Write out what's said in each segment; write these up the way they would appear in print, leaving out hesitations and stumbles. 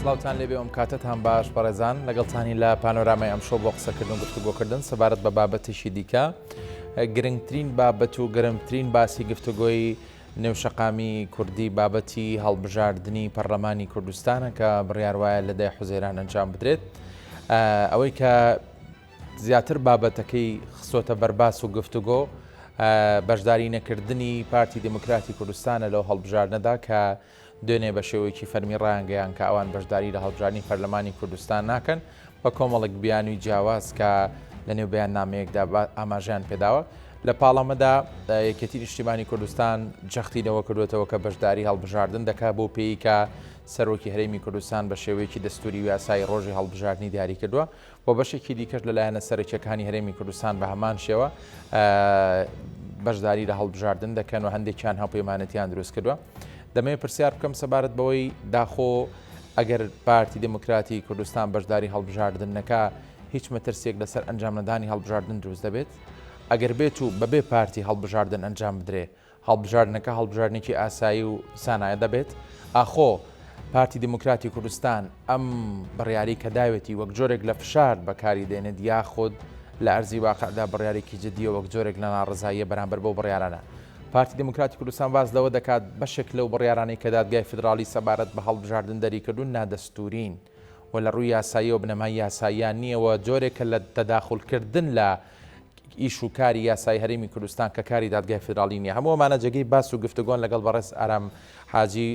سڵاوتان لێبێ ئەم کاتەتان باش بەڕێزان لەگەڵتانی لە پانۆرامای ئەمشەو بۆ قسەکردن و گفتوگۆکردن سەبارەت بە بابەتێکی دیکە گرنگترین بابەت و گەرمترین باسی گفتوگۆی نێو شەقامی کوردی بابەتی هەڵبژاردنی پەرلەمانی کوردستانە کە بڕیار وایە لە دای حوزەیران ئەنجام بدرێت ئەوەی کە زیاتر بابەتەکەی خستۆتە بەرباس و گفتوگۆ بەشداری نەکردنی پارتی دموکراتی کوردستانە لەو هەڵبژاردنەدا کە دوێنێ بە شێوەیەکی فەرمی ڕایانگەیان کە ئەوان بەشداری لە هەڵبژاردنی پەرلەمانی کوردستان ناکەن بە کۆمەڵێک بیانووی جیاواز کە لە نێو بەیاننامەیەکدا ئاماژەیان پێداوە. لە پاڵەمەدا یەکێتی نیشتیمانی کوردستان جەختی لەوە کردوێتەوە کە بەشداری هەڵبژاردن دەکات بۆ پێی کە سەرۆکی هەرێمی کوردستان بە شێوەیەکی دەستوری و یاسایی ڕۆژی هەڵبژاردنی دیاری کردووە و بەشێکی دیکەش لە لایەنە سەرەکیەکانی هەرێمی کوردستان بە هەمان شێوە بەشداری لە هەڵبژاردن دەکەن و هەندێکیان هاوپەیمانەتیان دروست کردووە. دەمەوێت پرسیار بکەم سەبارەت بەوەی داخۆ ئەگەر پارتی دێموکراتی کوردستان بەشداری هەڵبژاردن نەکا هیچ مەترسیەک لەسەر ئەنجامنەدانی هەڵبژاردن دروست دەبێت؟ ئەگەر بێت و بەبێ پارتی هەڵبژاردن ئەنجام بدرێ هەڵبژاردنەکە هەڵبژاردنێکی ئاسایی و سانایە دەبێت؟ ئاخۆ پارتی دیموکراتی کوردستان ئەم بڕیاری کە داوێتی وەک جۆرێک لە فشار بەکاری دێنێت یاخود لە ئەرزی واقعدا بڕیارێکی جدیە وەک جۆرێک لە ناڕزاییە بەرامبەر بەو بڕیارانە؟ پارتی دیموکراتی کوردستان باس لەوە دەکات بەشێک لەو بڕیارانەی کە دادگای فیدراڵی سەبارەت بە هەڵبژاردن دەریکردوون نادەستوورین و لە ڕووی یاساییەوە بنەمای یاساییان نییە و جۆرێکە لە تەداخولکردن لە ئیش و کاری یاسایی هەرێمی کوردستان کە کاری دادگای فیدراڵی نییە. هەموو ئەمانە جێگەی باس و گفتوگۆن لەگەڵ بەڕێز ئارام حاجی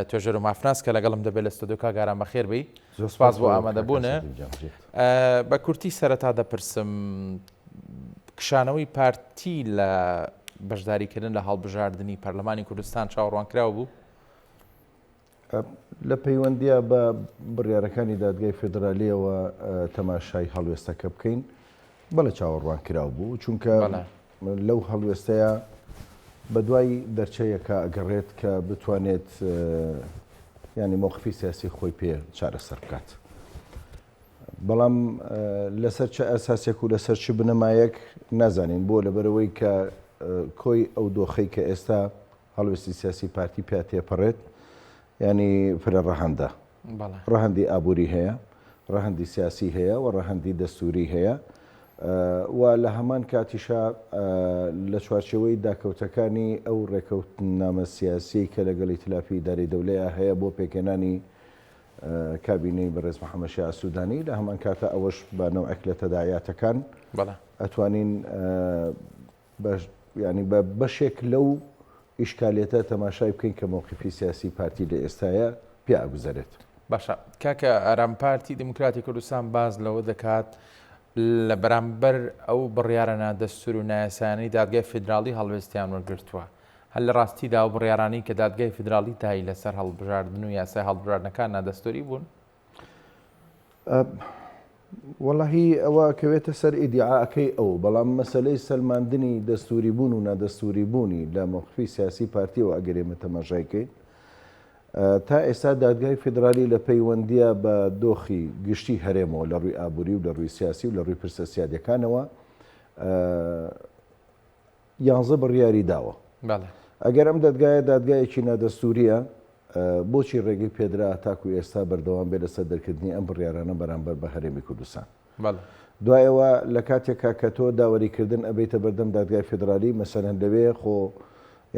توێژەر و مافناس کە لەگەڵم دەبێت لە ستۆدیۆ. کاک ئارام بەخێر بێی. سپاس بۆ ئامادەبوونت. بە کورتی سەرەتا دەپرسم کشانەوەی پارتی لە بەشداریکردن لە هەڵبژاردنی پەرلەمانی کوردستان چاوەڕوانکراو بوو؟ لە پەیوەندیە بە بڕیارەکانی دادگای فیدرالیەوە تەماشای هەڵوێستەکە بکەین بەڵێ چاوەڕوان کراو بوو چونکە لەو هەڵوێستەیە بە دوای دەرچەیەکە ئەگەڕێت کە بتوانێت ینی مۆقفی سیاسی خۆی پێ چارەسەر بکات. بەڵام لەسەر چ ئەساسێک و لەسەر چ بنەمایەک نازانین بۆ لەبەرەوەی کە کۆی ئەو دۆخەی کە ئێستا هەڵوێستی سیاسی پارتی پیا تێپەڕێت ینی فرە ڕەهەندە ڕەهەندی ئابووری هەیە ڕەهەندی سیاسی هەیە و ڕەهەندی دەستوری هەیە و لە هەمان کاتیشا لە چوارچێوەی داکەوتەکانی ئەو ڕێکەوتنامە سیاسی کە لەگەڵ ئیتلافی ئیدارەی دەولەیە هەیە بۆ پێکهێنانی کابینەی بەڕێز محەممەد شیاع سوودانی، لە هەمان کاتا ئەوەش بە نەوعێک لە تەداعیاتەکان ئەتوانین ینی بە بەشێک لەو ئیشکالێتە تەماشای بکەین کە مەوقفی سیاسی پارتی لە ئێستاە پیا ئەگوزەرێت. باشە کاکە ئارام پارتی دیموکراتی کوردستان باز لەوە دەکات لە بەرامبەر ئەو بڕیارە نادەستور و نایاسایانەی دادگای فیدراڵی هەڵوێستیان وەرگرتووە هەر لە ڕاستیدا ئەو بڕیارانەی کە دادگای فیدراڵی دای لەسەر هەڵبژاردن و یاسای هەڵبژاردنەکان نادەستوری بوون؟ وەڵاهی ئەوە کەوێتە سەر ئیدیعاکەی ئەو، بەڵام مەسەلەی سەلماندنی دەستوری بوون و نادەستوری بوونی لە مەوقفی سیاسی پارتیەوە ئەگەر ئێمە تەماشای کەین تا ئێستا دادگای فیدرالی لە پەیوەندیە بە دۆخی گشتی هەرێمەوە لە ڕووی ئابووری و لە ڕووی سیاسی و لە ڕووی پرسە سیادیەکانەوە یانزە بڕیاری داوە. ئەگەر ئەم دادگایە دادگایەکی نادەستوورییە، بۆچی ڕێگەی پێدرا تاکو ئێستا بەردەوام بێت لەسەر دەرکردنی ئەم بڕیارانە بەرامبەر بە هەرێمی کوردستان؟ دوای ئەوە لە کاتێکا کە تۆ داوەریکردن ئەبەیتە بەردەم دادگای فیدرالی، مەسەلەن لەوێ خۆ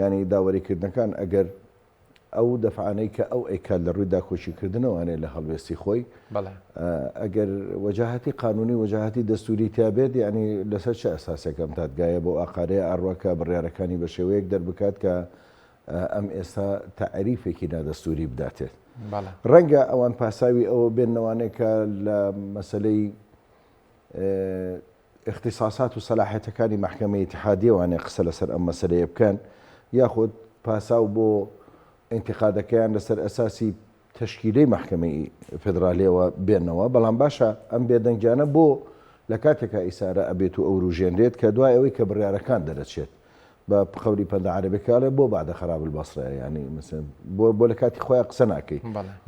یانی داوەریکردنەکان ئەگەر ئەو دەفعانەی کە ئەو ئەیکات لە ڕووی داکۆکیکردنەوانێ لە هەڵوێستی خۆی، ئەگەر وەجاهەتی قانوونی وەجاهەتی دەستووری تیا بێت، یانی لەسەر چ ئەساسێک ئەم دادگایە بەو ئاقارەیە ئەڕوا کە بڕیارەکانی بە شێوەیەک دەربکات کە ئەم ئێستا تەعریفێکی نادەستووری بداتێت. ڕەنگە ئەوان پاساوی ئەوە بێننەوانێ کە لە مەسەلەی ئیختیساسات و سەلاحیەتەکانی مەحکەمەی ئیتیحادیەوانێ قسە لەسەر ئەم مەسەلەیە بکەن یاخود پاساو بۆ ئینتیقادەکەیان لەسەر ئەساسی تەشکیلەی مەحکەمەی فێدرالیەوە بێنەوە، بەڵام باشە ئەم بێدەنگیانە بۆ لە کاتێکا ئیسارە ئەبێت و ئەوروژێنرێت کە دوای ئەوەی کە بڕیارەکان دەرەچێت بە قەولی پەندە عەرەبەکە ئەڵێ بۆ بەعدە خەراب البەسرە یانی مەسەن بۆ بۆ لە کاتی خۆیان قسە ناکەی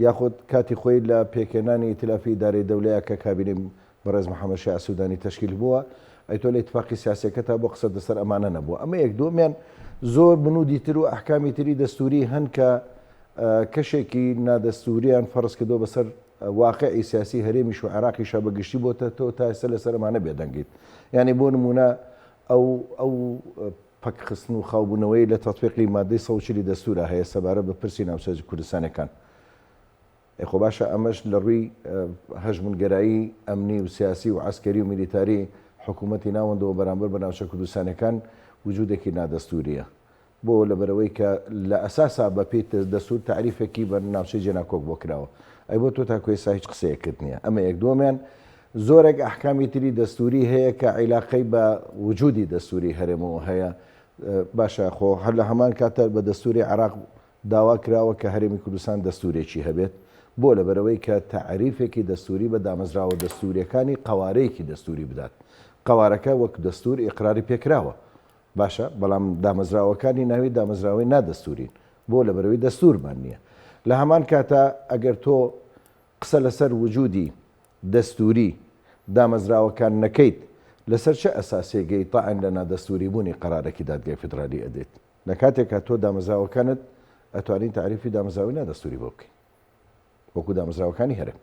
یاخود کاتی خۆی لە پێکهێنانی ئیتلافی ئیدارەی دەولەیە کە کابینەی بەڕێز محەمەد شیاع سودانی تەشکیل بووە، ئەی تۆ لە ئیتفاقی سیاسیەکەتا بۆ قسەت لەسەر ئەمانە نەبووە؟ ئەمە یەک. دووەمیان زۆر بنودی تر و ئەحکامی تری دەستووری هەن کە. کەشێکی نادەستووریان فەرز کردووە بەسەر واقعی سیاسی هەرێمیش و عێراقیشا بە گشتی بۆتە تۆ تا ئێستا لەسەر ئەمانە بێدەنگیت. یانی بۆ نموونە ئەو ئەو پەکخستن و خاوبوونەوەی لە تەتبیقی مادەی 140 ی دەستوورا هەیە سەبارەت بە پرسی ناوچە کوردستانیەکان. ئێ خۆ باشە ئەمەش لە ڕووی هەژموونگەرایی ئەمنی و سیاسی و عەسکەری و میلیتاری حکوومەتی ناوەندەوە بەرامبەر بە ناوچە کوردستانیەکان وجوودێکی نادەستوورییە. بۆ؟ لەبەرئەوەی کە لە ئەساسا بە پێی دەستوور تەعریفێکی بە ناوچەی جێناکۆک بۆ کراوە. ئەی بۆ تۆ تاکو ئێستا هیچ قسەیەکت نییە؟ ئەمە یەک. دووەمیان زۆرێک ئەحکامی تری دەستووری هەیە کە عیلاقەی بە وجوودی دەستووری هەرێمەوە هەیە. باشە خۆ هەر لە هەمان کاتدا بە دەستووری عێراق داوا کراوە کە هەرێمی کوردستان دەستوورێکی هەبێت. بۆ؟ لەبەرئەوەی کە تەعریفێکی دەستووری بە دامەزراوە دەستوورییەکانی قەوارەیەکی دەستووری بدات. قەوارەکە وەک دەستوور ئیقراری پێکراوە. باشە بەڵام دامەزراوەکانی ناوی دامەزراوەی نادەستورین بۆ لەبەرئەوەی دەستورمان نیە لە هەمان کاتا ئەگەر تۆ قسە لەسەر وجودی دەستوری دامەزراوەکان نەکەیت لەسەر چ ئەساسێک گەی تەعن لە نادەستوری بوونی قەرارێکی دادگای فیدرالی ئەدەیت لە کاتێکا تۆ دامەزراوەکانت ئەتوانی تەعریفی دامەزراوەی نادەستوری بۆ بکەی. وەکو دامەزراوەکانی هەرێم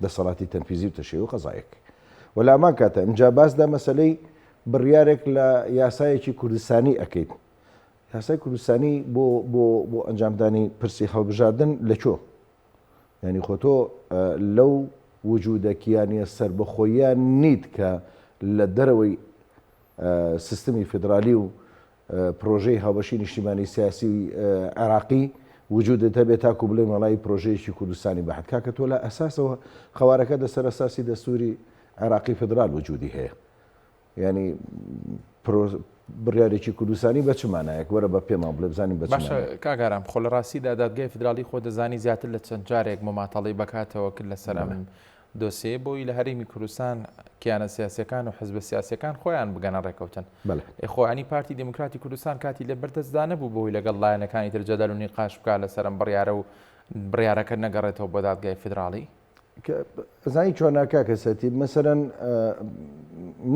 دەسەڵاتی تەنفیزی و تەشریعی و قەزایەک و لە هەمان کاتە ئمجا باس لە مەسەلەی بڕیارێک لە یاسایەکی کوردستانی ئەکەیت یاسای کوردستانی بۆ بۆ بۆ ئەنجامدانی پرسی هەڵبژاردن لە کوێ یعنی خۆ تۆ لەو وجودە کیانیە سەربەخۆیە نیت کە لە دەرەوەی سیستمی فیدرالی و پرۆژەی هاوبەشی نیشتیمانی سیاسی عێراقی وجودت هەبێت تاکو بڵێن وەڵایی پرۆژەیەکی کوردستانی بەحد کاکە تۆ لە ئەساسەوە قەوارەکە لەسەر ئەساسی دەستوری عێراقی فیدرال وجودی هەیە یعنی بڕیارێکی کوردستانی بە چ مانایەک وەرە بە پێمان بڵێ بزانین بە باشە کاک ئارام خۆ لە ڕاستیدا دادگای فیدراڵی خۆ دەزانی زیاتر لە چەند جارێک مماتەڵەی بەکاتەوە کرد لەسەر ئەم دۆسیەیە بۆی لە هەرێمی کوردستان کیانە سیاسیەکان و حزبە سیاسیەکان خۆیان بگەنە ڕێکەوتن خۆیانی پارتی دیموکراتی کوردستان کاتی لە بەردەستدا نەبوو بۆی لەگەڵ لایەنەکانی تر جەدەل و نیقاش بکا لەسەر ئەم بڕیارە و بڕیارەکە نەگەڕێتەوە بۆ دادگای فیدراڵی. ئەزانی چۆنە کاکە سەرتیپ مەسەلەن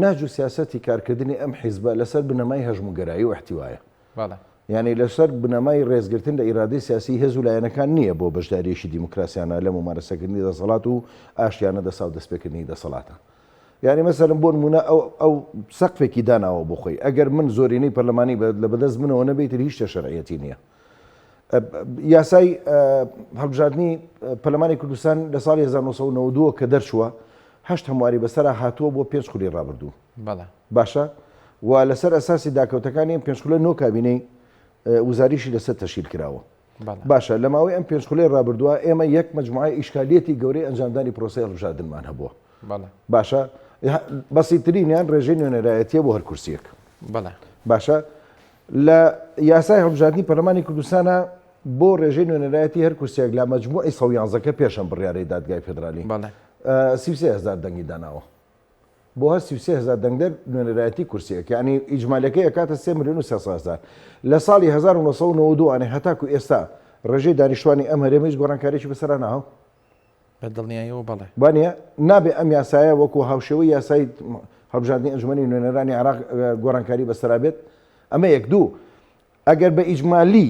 نەهج و سیاسەتی کارکردنی ئەم حیزبە لەسەر بنەمای هەژموونگەرایی و ئیحتیوایە. یانی لەسەر بنەمای ڕێزگرتن لە ئیرادەی سیاسی هێز و لایەنەکان نییە بۆ بەشدارییەکی دیموکراسیانە لە مومارەسەکردنی دەسەڵات و ئاشتیانە دەساو دەستپێکردنی دەسەڵاتە. یانی مەسەلەن بۆ نموونە ئەو ئەو سەقفێکی داناوە بۆ خۆی ئەگەر من زۆرینەی پەرلەمانی لە بەدەست منەوە نەبێ ئیتر هیچ شتێ شەرعیەتی نییە. یاسای هەڵبژاردنی پەرلەمانی کوردستان لە ساڵی 1992 کە دەرچووە هەشت هەمواری بەسەرا هاتووە بۆ پێنج خولی ڕابردوو. باشە و لەسەر ئەساسی داکەوتەکانی ئەم پێنج خولە نۆ کابینەی وزاریشی لەسەر تەشکیل کراوە. باشە لە ماوەی ئەم پێنج خولەی ڕابردووە ئێمە یەک مەجموعەی ئیشکالیەتی گەورەی ئەنجامدانی پرۆسەی هەڵبژاردنمان هەبووە. باشە بەسیترینیان ڕێژەی نوێنەرایەتیە بۆ هەر کورسیەک. باشە لە یاسای هەڵبژاردنی پەرلەمانی کوردستانە بۆ ڕێژەی نوێنەرایەتی هەر کورسیەک لە مەجموعی 111 کە پێش ئەم بڕیارەی دادگای فیدرالی 33 هەزار دەنگی داناوە. بۆ هەر 33 هەزار دەنگدەر نوێنەرایەتی کورسیەک یانی ئیجمالیەکەی ئەکاتە 3 ملیۆن و 300 هەزار لە ساڵی 1992 وانێ هەتاکو ئێستا ڕێژەی دانیشتوانی ئەم هەرێمە هیچ گۆڕانکاریەکی بەسەرا ناهاو؟ بە دڵنیاییەوە بەڵێ. وانیە؟ نابێ ئەم یاسایە وەکو هاوشێوەی یاسای هەڵبژاردنی ئەنجومەنی نوێنەرانی عێراق گۆڕانکاری بەسەرا بێت؟ ئەمە یەک. دوو، ئەگەر بە ئیجمالی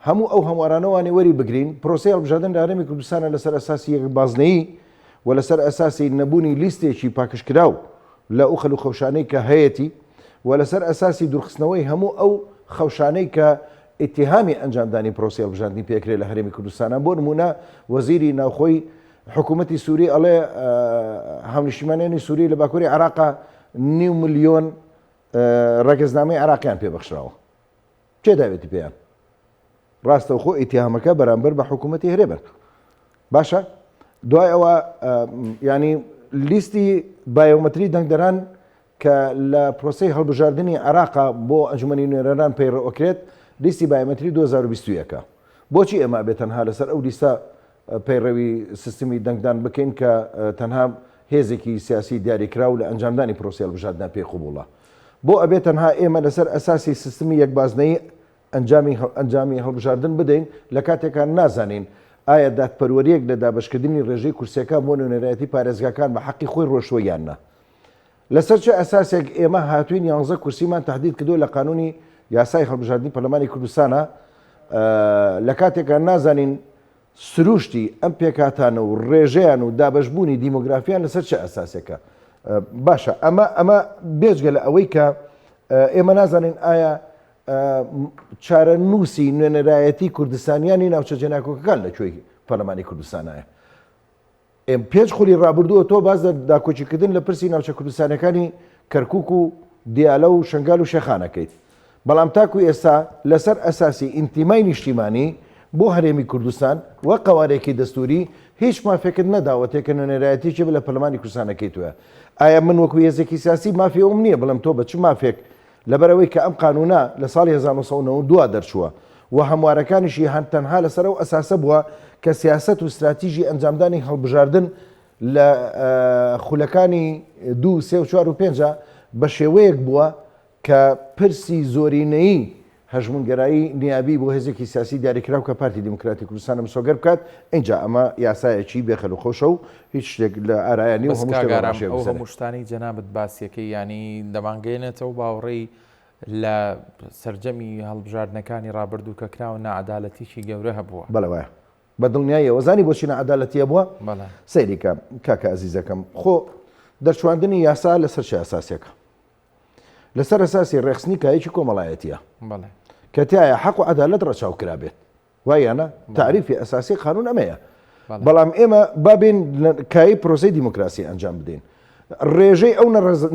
هەموو ئەو هەموارانە وانەی وەری بگرین، پرۆسەی هەڵبژاردن لە هەرێمی کوردستانە لەسەر ئەساسی یەک بازنەیی و لەسەر ئەساسی نەبوونی لیستێکی پاکژکراو لە ئەو خەل و خەوشانەی کە هەیەتی و لەسەر ئەساسی دوورخستنەوەی هەموو ئەو خەوشانەی کە ئیتیهامی ئەنجامدانی پرۆسەی هەڵبژاردنی پێکرێ لە هەرێمی کوردستانە بۆ نموونە وەزیری ناوخۆی حکوومەتی سووری ئەڵێ هاونیشتیمانیانی سووری لە باکووری عێراقا نیو ملیۆن ڕەگەزنامەی عێراقیان پێ بەخشراوە. کێ داوێتی پێیان؟ ڕاستەوخۆ ئیتیهامەکە بەرامبەر بە حکوومەتی هەرێمە. باشە دوای ئەوە ینی لیستی بایۆمەتری دەنگدەران کە لە پرۆسەی هەڵبژاردنی عێراقا بۆ ئەنجومەنی نوێنەران پەیڕەوئەکرێت لیستی بایۆمەتری 2021 بۆچی ئێمە ئەبێت تەنها لەسەر ئەو لیستە پەیڕەوی سیستمی دەنگدان بکەین کە تەنها هێزێکی سیاسی دیاریکراو لە ئەنجامدانی پرۆسەی هەڵبژاردنە پێی قبوڵە؟ بۆ ئەبێ تەنها ئێمە لەسەر ئەساسی سیستمی یەک بازنەیی ئەنجامی ئەنجامی هەڵبژاردن بدەین لە کاتێکا نازانین ئایا دادپەروەریەک لە دابەشکردنی ڕێژەی کورسیەکان بۆ نوێنەرایەتی پارێزگاکان بە حەقی خۆی ڕۆشتوە یان نا؟ لەسەر چ ئەساسێک ئێمە هاتوین یانزە کورسیمان تەحدید کردوە لە قانونی یاسای هەڵبژاردنی پەرلەمانی کوردستانا؟ لە کاتێکا نازانین سروشتی ئەم پێکهاتانە و ڕێژەیان و دابەشبوونی دیمۆگرافیان لەسەر چ ئەساسێکە؟ باشە ئەمە ئەمە بێجگە لە ئەوەی کە ئێمە نازانین ئایا چارەنووسی نوێنەرایەتی کوردستانیانی ناوچە جێناکۆکەکان لە کوێی پەرلەمانی کوردستانایە. ئێم پێنج خولی ڕابردووە تۆ باس لە داکۆکیکردن لە پرسی ناوچە کوردستانیەکانی کەرکوک و دیالە و شنگال و شێخان ئەکەیت بەڵام تاکو ئێستا لەسەر ئەساسی ئینتیمای نیشتیمانی بۆ هەرێمی کوردستان و قەوارەیەکی دەستوری هیچ مافێکت نەداوەتێ کە نوێنەرایەتیەکی لە پەرلەمانی کوردستان ئەکەیت وە ئایا من وەکو هێزێکی سیاسی مافی ئەوم نییە بڵێم تۆ بە چ مافێک لەبەرئەوەی کە ئەم قانوونە لە ساڵی 1992 دەرچووە و هەموارەکانیشی هەن تەنها لەسەر ئەو ئەساسە بووە کە سیاسەت و ستراتیژی ئەنجامدانی هەڵبژاردن لە خولەکانی دوو، سێ و چوار و پێنجا بە شێوەیەک بووە کە پرسی زۆرینەیی هەژموونگەرایی نیابی بۆ هێزێکی سیاسی دیاریکراو کە پارتی دیموکراتی کوردستانە مسۆگەر بکات، ئینجا ئەمە یاسایەکی بێ خەلوخۆشە و هیچ شتێک لە ئارایا نیە و بەس هەموو شتێک کاک بە ئارام ڕاشێ ئەو بسەرێ. هەموو شتانەی جەنابت باسیەکەی یانی دەمانگەیەنێتەوە باوەڕێی لە سەرجەمی هەڵبژاردنەکانی ڕابردوو کە کراوە ناعەدالەتیی گەورە هەبووە. بەڵێ وایە. بە دڵنیاییەوە. زانی بۆچی ناعەدالەتی هەبووە؟ بەڵێ. سەیری کە کاکە ئەزیزەکەم خۆ دەرچواندنی یاسا لەسەر چ ئەساسێکە؟ لەسەر ئەساسی ڕێکخستنی کایەکی کۆمەڵایەتیە کە تایە حەق و عەدالەت ڕەچاو کرابێت وایانە تاریفی ئەساسی قانون ئەمەیە بەڵام ئێمە بابین کای پرۆسی دیموکراسی ئەنجام بدەین ڕێژەی ئەو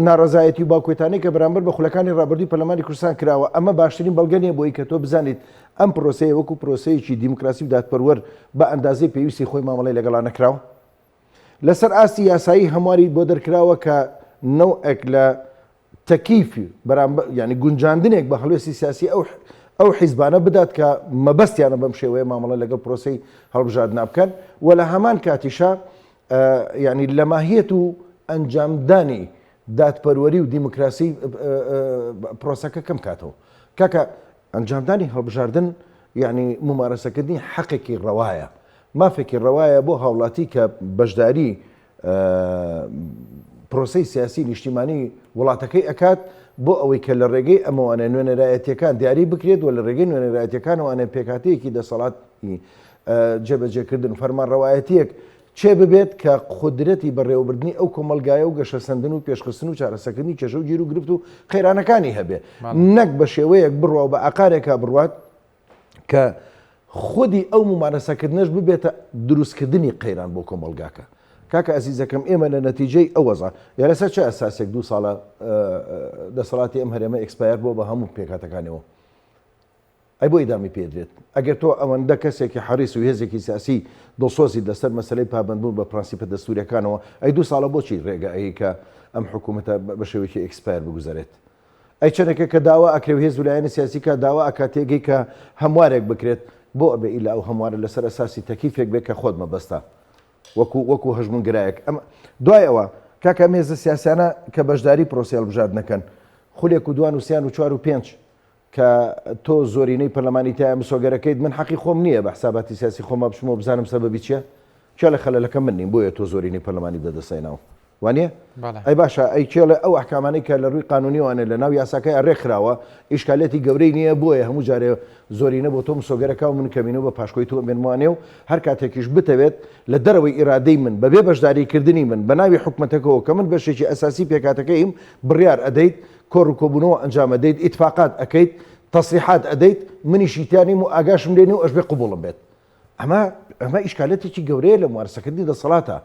ناڕزایەتی و باکوێتانی کە بەرامبەر بە خولەکانی ڕابردووی پەرلەمانی کوردستان کراوە ئەمە باشترین بەڵگە نیە بۆی کە تۆ بزانیت ئەم پرۆسەیە وەکو پرۆسەیەکی دیموکراسی و دادپەروەر بە ئەندازەی پێویستی خۆی مامەڵەی لەگەڵا نەکراوە لەسەر ئاستی یاسایی هەمواری بۆ دەرکراوە کە نەوعێک لە تەکیف بەرامبەر یعنی گونجاندنێک بە هەڵوێستی سیاسی ئەو ئەو حیزبانە بدات کە مەبەستیانە بەم شێوەیە مامەڵە لەگەڵ پرۆسەی هەڵبژاردنا بکەن و لە هەمان کاتیشا یعنی لە ماهیەت و ئەنجامدانی دادپەروەری و دیموکراسی پرۆسەکە کەم کاتەوە کاکە ئەنجامدانی هەڵبژاردن یعنی ممارەسەکردنی حەقێکی ڕەوایە مافێکی ڕەوایە بۆ هاوڵاتی کە بەشداری پرۆسەی سیاسی نیشتیمانی وڵاتەکەی ئەکات بۆ ئەوەی کە لە ڕێگەی ئەمەوانە نوێنەرایەتیەکان دیاری بکرێت و لە ڕێگەی نوێنەرایەتیەکانەوانە پێکهاتەیەکی دەسەڵاتی جێبەجێکردن فەرمانڕەوایەتیەک چێ ببێت کە قودرەتی بەڕێوەبردنی ئەو کۆمەڵگایە و گەشەسەندن و پێشخستن و چارەسەکردنی کێشە و گیروگرفت و قەیرانەکانی هەبێ نەک بە شێوەیەک بڕوا و بە ئاقارێکا بڕوات کە خودی ئەو مومارەسەکردنەش ببێتە دروستکردنی قەیران بۆ کۆمەڵگاکە. کاکە ئەزیزەکەم ئێمە لە نەتیجەی ئەو وەزع یا لەسەر چ ئەساسێک دوو ساڵە دەسەڵاتی ئەم هەرێمە expire بووە بە هەموو پێکهاتەکانیەوە ئەی بۆ ئیدامی پێدرێت ئەگەر تۆ ئەوەندە کەسێکی حەریس و هێزێکی سیاسی دڵسۆزیت لەسەر مەسەلەی پابەندبوون بە پرەنسیپە دەستوریەکانەوە ئەی دوو ساڵە بۆچی ڕێگە ئەی کە ئەم حکوومەتە بە شێوەیەکی expire بگوزەرێت ئەی چەنێکە کە داوا ئەکرێ و هێز و لایەنی سیاسی کە داوا ئەکا تێگەی کە هەموارێک بکرێت، بۆ ئەبێ ئیلا ئەو هەموارە لەسەر ئەساسی تەکیفێک بێ کە خۆت مەبەستە وەکو وەکو هەژموونگەرایەک ئەم دوای ئەوە کاکە ئەم هێزە سیاسیانە کە بەشداری پرۆسەی هەڵبژاردنەکەن خولێک و دوان و سیان و چوار و پێنج کە تۆ زۆرینەی پەرلەمانی تایە مسۆگەرەکەیت من حەقی خۆم نییە بە حساباتی سیاسی خۆما بچمەوە بزانم سەبەبی چییە کێ لە خەلەلەکە من نیم بۆیە تۆ زۆرینەی پەرلەمانی دەدەستێنەوە وانیە؟ ئەی باشە ئەی کێڵێ ئەو ئەحکامانەی کە لە ڕووی قانونیەوانێ لە ناو یاساکەیا ڕێکخراوە ئیشکالێتی گەورەی نیە بۆیە هەموو جارێ زۆرینە بۆ تۆ مسۆگەرەکا و من کەمینە و بە پاشکۆی تۆ ئەمێنموانێ و هەر کاتێکیش بتەوێت لە دەرەوەی ئیرادەی من بەبێ بەشداری کردنی من بە ناوی حکومەتەکەوە کە من بەشێکی ئەساسی پێکهاتەکەیم بڕیار ئەدەیت کۆڕ و کۆبوونەوە ئەنجام ئەدەیت ئیتفاقات ئەکەیت تەسریحات ئەدەیت منیشی تیا نیم و ئاگاشم لێ نیە و ئەشبێ قبوڵم بێت ئەمە ئەمە ئیشکالەتێکی گەورەیە لە موارسەکردنی دەسەڵاتە.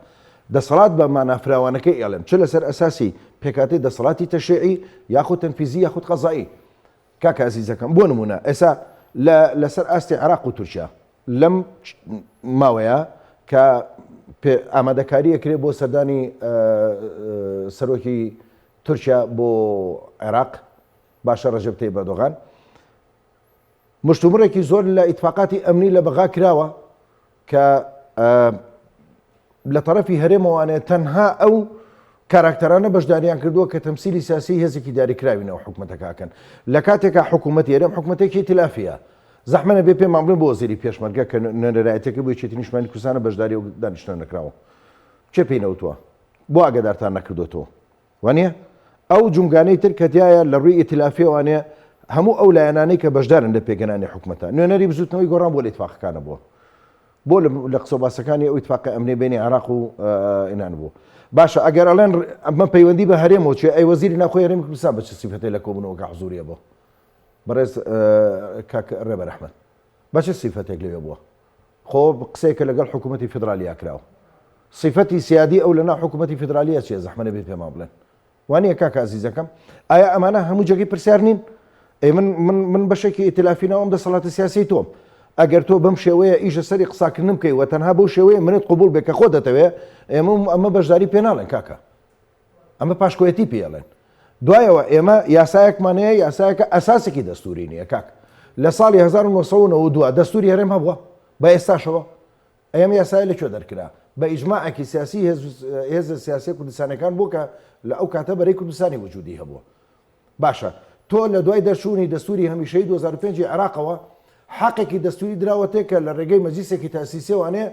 دەسەڵات بە مانا فراوانەکەی ئەڵێم چ لەسەر ئەساسی پێکهاتەی دەسەڵاتی تەشریعی یاخود تەنفیزی یاخود قەزایی. کاکە ئەزیزەکەم بۆ نمونە ئێسا لە لەسەر ئاستی عێراق و تورکیا لەم ماوەیە کە ئامادەکاری ئەکرێ بۆ سەردانی سەرۆکی تورکیا بۆ عێراق باشە ڕەجەب تەیب ئەردۆغان مشتومڕێکی زۆر لە ئیتفاقاتی ئەمنی لە بەغا کراوە کە لە تەرەفی هەرێمەوانێ تەنها ئەو کاراکتەرانە بەشداریان کردووە کە تەمسیلی سیاسی هێزێکی دیاریکراوی ناو حکومەتەکەکەن لە کاتێکا حکوومەتی هەرێم حکوومەتێکی ئیتلافیە زەحمە نەبێ پێمان بڵێن بۆ وەزیری پێشمەرگە کە نوێنەرایەتیەکە بۆ یەکێتی نیشتمانی کوردستانە بەشداری ئەو دانیشتنە نەکراوە کێ پێی نەوتووە بۆ ئاگادارتان نەکردوێتەوە وانیە؟ ئەو جومگانەی تر کە تیایە لە ڕووی ئیتلافیەوانێ. هەموو ئەو لایەنانەی کە بەشدارن لە پێکهێنانی حکومەتە، نوێنەری بزووتنەوەی گۆڕان بۆ لە ئیتفاقەکانە بووە؟ بۆ لە قسە و باسەکانی ئەو ئیتفاقە ئەمنیە بەینی عێراق و ئینان بوو؟ باشە ئەگەر ئەڵێن ئەمە پەیوەندی بە هەرێمەوە چیە، ئەی وەزیری ناوخۆی هەرێمی کوردستان بە چ سیفەتێ لە کۆبوونەوەکە حزووری هەبووە؟ بەڕێز کاک ڕێبەر ئەحمەد بە چ سیفەتێک لەوێ بووە؟ خۆ قسەیەکە لەگەڵ حکوومەتی فیدراڵیا کراوە. سیفەتی سیادی ئەو لەناو حکوومەتی فیدراڵیا چیە؟ زەحمە نەبێ پێمان بڵێن. وانیە کاکە ئازیزەکەم؟ ئایا ئەمانە هەموو جێگەی پرسیار نین؟ ئەی من من من بەشێکی ئیتلافی ناو ئەم دەسەڵاتە سیاسیەی تۆم. ئەگەر تۆ بەم شێوەیە ئیشە سەری قساکردن بکەی و تەنها بەو شێوەیە منت قبوڵ بێ کە خۆت دەتەوێ، ئێمە ئەمە بەشداری پێ ناڵێن کاکە. ئەمە پاشکۆیەتی پێ ئەڵێن. دوایەوە ئێمە یاسایەکمان هەیە، یاسایەکە ئەساسێکی دەستوری نییە کاک. لە ساڵی 1992 دەستوری هەرێم هەبووە بە ئێستاشەوە. ئەی ئەم یاسایە لە کوێ دەرکرا؟ بە ئیجماعێکی سیاسی هێزە سیاسیە کوردستانیەکان بوو کە لە ئەو کاتە بەرەی کوردستانی وجودی هەبووە. باشە تۆ لە دوای دەرچوونی دەستوری هەمیشەیی 2005 ی عێراقەوە حەقێکی دەستوری دراوەتێ کە لە ڕێگەی مەجلیسێکی تەئسیسیەوانێ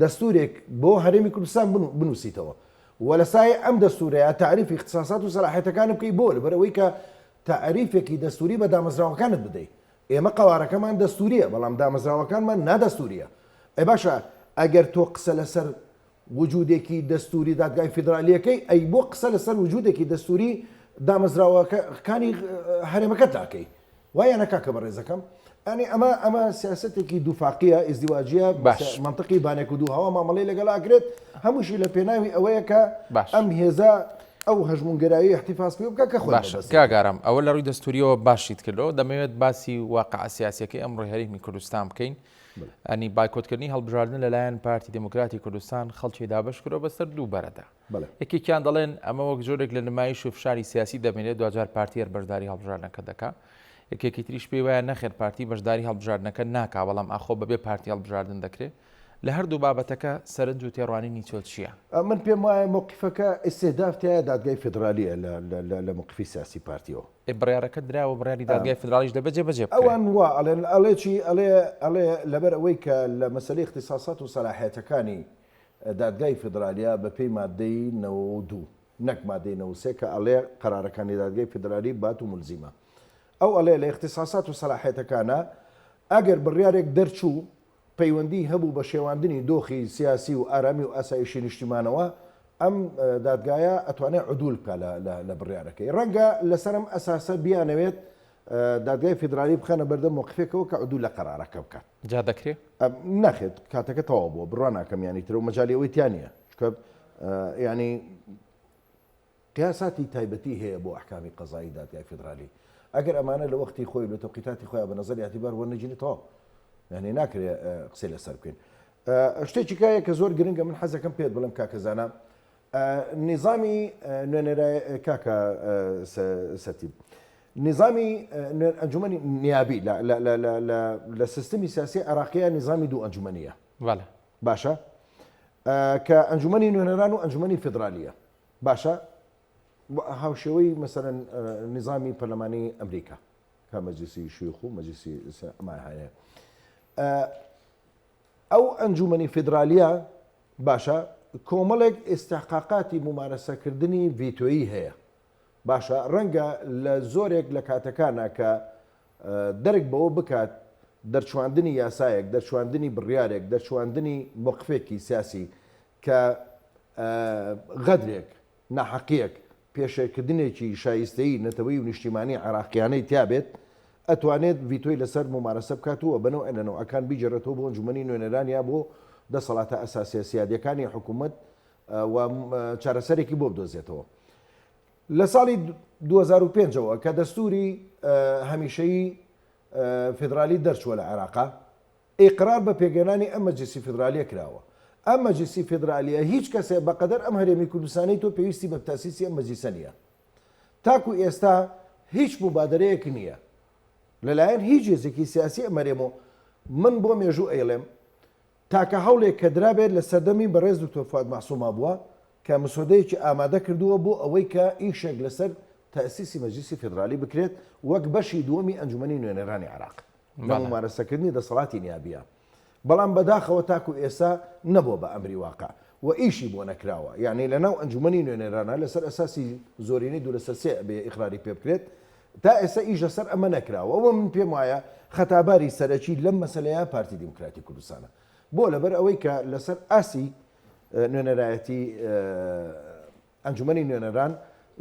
دەستورێک بۆ هەرێمی کوردستان بنووسیتەوە و لە سایەی ئەم دەستورەیا تەعریفی ئیختیساسات و سەلاحیەتەکانت بکەی بۆ لەبەرئەوەی کە تەعریفێکی دەستوری بە دامەزراوەکانت بدەی ئێمە قەوارەکەمان دەستوریە بەڵام دامەزراوەکانمان نادەستوریە. ئەی باشە ئەگەر تۆ قسە لەسەر وجودێکی دەستوری دادگای فیدرالیەکەی ئەی بۆ قسە لەسەر وجودێکی دەستوری دامەزراوەکانی هەرێمەکەت ناکەی؟ وایە نە کاکە بەڕێزەکەم؟ ئەنی ئەمە ئەمە سیاسەتێکی دووفاقیە ئیزدیواجیە باش. مەنتقی بانێک و دوو هەوا مامەڵەی لەگەڵ ئەکرێت هەمووشی لە پێناوی ئەوەیە کە باش. ئەم هێزە ئەو هەژموونگەرایی ئیحتیفاز پێ بکا کە خۆی باشە مەبەستی. کاک ئارام ئەوە لە ڕووی دەستوریەوە باشیت کردەوە دەمەوێت باسی واقعە سیاسیەکەی ئەمڕۆی هەرێمی کوردستان بکەین ئەنی بایکۆتکردنی هەڵبژاردن لەلایەن پارتی دێموکراتی کوردستان خەڵکی دابەش کردووە بەسەر دوو بەرەدا بەڵێ. یەکێکیان دەڵێن ئەمە وەک جۆرێک لە نمایش و فشاری سیاسی دەبینێت دواجار پارتی هەر بەشداری هەڵبژاردنەکە دەکا یەکێکی تریش پێی وایە نەخێر پارتی بەشداری هەڵبژاردنەکە ناکا بەڵام ئاخۆ بەبێ پارتی هەڵبژاردن دەکرێت لە هەردوو بابەتەکە سەرنج و تێڕوانینی تۆ چییە؟ من پێم وایە مەوقیفەکە ئیستیهداف تیایە دادگای فیدرالییە لە مەوقیفی سیاسی پارتیەوە. ئێ بڕیارەکە دراوە بڕیاری دادگای فیدراڵیش دەبێت جێبەجێ بکرێت. ئەوان وا ئەڵێن ئەڵێ چی ئەڵێ ئەڵێ لەبەر ئەوەی کە لە مەسەلەی ئیختیساسات و سەلاحیەتەکانی دادگای فیدرالیە بە پێی ماددەی 92 نەک ماددەی 93 کە ئەڵێ قەرارەکانی دادگای فیدرالی بات و مولزیمە ئەو ئەڵێ لە ئیختیساسات و سەلاحیەتەکانە ئەگەر بڕیارێک دەرچوو پەیوەندیی هەبوو بە شێواندنی دۆخی سیاسی و ئارامی و ئاسایشی نیشتیمانەوە، ئەم دادگایە ئەتوانێت عدول بکا لە بڕیارەکەی. ڕەنگە لەسەر ئەم ئەساسە بیانەوێت دادگای فیدرالی بخەنە بەردەم مەوقفێکەوە کە عدول لە قەرارەکە بکات. جا دەکرێ؟ نەخێر، کاتەکە تەواو بووە، بڕوا ناکەم یانی تر و مەجالی ئەوەی تیا نییە. چونکە یانی قیاساتی تایبەتی هەیە بۆ ئەحکامی قەزایی دادگای فیدرالی ئەگەر ئەمانە لە وەختی خۆی لە تەوقیتاتی خۆیان بە نەزەری ئیعتیبار وەرنەگیرێت تەواو یعنی ناکرێ قسەی لەسەر بکەین شتێکی کایە کە زۆر گرنگە من حەزەکەم پێت بڵێم کاکە زانا نیزامی نوێنەرای کاکە سەرتیب نیزامی ئەنجومەنی نیابی لە سیستمی سیاسی عراقیە نیزامی دوو ئەنجومەنیە باشە کە ئەنجومەنی نوێنەران و ئەنجومەنی فیدرالیە باشە هاوشێوەی مەسەلەن نیزامی پەرلەمانی ئەمریکا کە مەجلیسی شیوخ و مەجلیسی ئەمان هەیە ئەو ئەنجومەنی فیدرالیە باشە کۆمەڵێک ئیستحقاقاتی ممارەسەکردنی ڤیتۆیی هەیە باشە ڕەنگە لە زۆرێک لە کاتەکانە کە دەرک بەوە بکات دەرچواندنی یاسایەک دەرچواندنی بڕیارێک دەرچواندنی مۆقفێکی سیاسی کە غەدرێک، ناحەقییەک، پێشێلکردنێکی شایستەیی نەتەوەیی و نیشتیمانی عێراقیانەی تیابێت، ئەتوانێت ڤیتۆی لەسەر مومارەسە بکات و بە نەوعێ لە نەوعەکان بیگێڕێتەوە بۆ ئەنجومەنی نوێنەران یا بۆ دەسەڵاتە ئەساسیە سیادیەکانی حکومەت و چارەسەرێکی بۆ بدۆزێتەوە. لە ساڵی 2005 ەوە کە دەستوری هەمیشەیی فیدرالی دەرچووە لە عێراقا، ئیقرار بە پێکهێنانی ئەم مەجلیسی فیدرالیە کراوە. ئەم مەجلیسی فیدرالیە هیچ کەسێ بە قەدەر ئەم هەرێمی کوردستانەی تۆ پێویستی بە تەسیسی ئەم مەجلیسە نیە. تاکو ئێستا هیچ موبادەرەیەک نیە لە لایەن هیچ هێزێکی سیاسی ئەم هەرێم و من بۆ مێژوو ئەیڵێم تاکە هەوڵێک کە درابێت لە سەردەمی بەڕێز دکتۆر فواد مەعسوما بووە کە مسۆدەیەکی ئامادە کردووە بۆ ئەوەی کە ئیشێک لەسەر تەسیسی مەجلیسی فیدرالی بکرێت وەک بەشی دووەمی ئەنجومەنی نوێنەرانی عێراق. لە مومارەسەکردنی دەسەڵاتی نیابییە، بەڵام بەداخەوە تاکو ئێستا نەبووە بە ئەمری واقع و ئیشی بۆ نەکراوە، یەعنی لەناو ئەنجومەنی نوێنەرانا لەسەر ئەساسی زۆرینەی دوو لەسەر سێ ئەبێ ئیقراری پێ بکرێت. تا ئێستا ئیش لەسەر ئەمە نەکراوە و من پێم وایە خەتاباری سەرەکی لەم مەسەلەیە پارتی دیموکراتی کوردستانە. بۆ؟ لەبەر ئەوەی کە لەسەر ئاستی نوێنەرایەتی ئەنجومەنی نوێنەران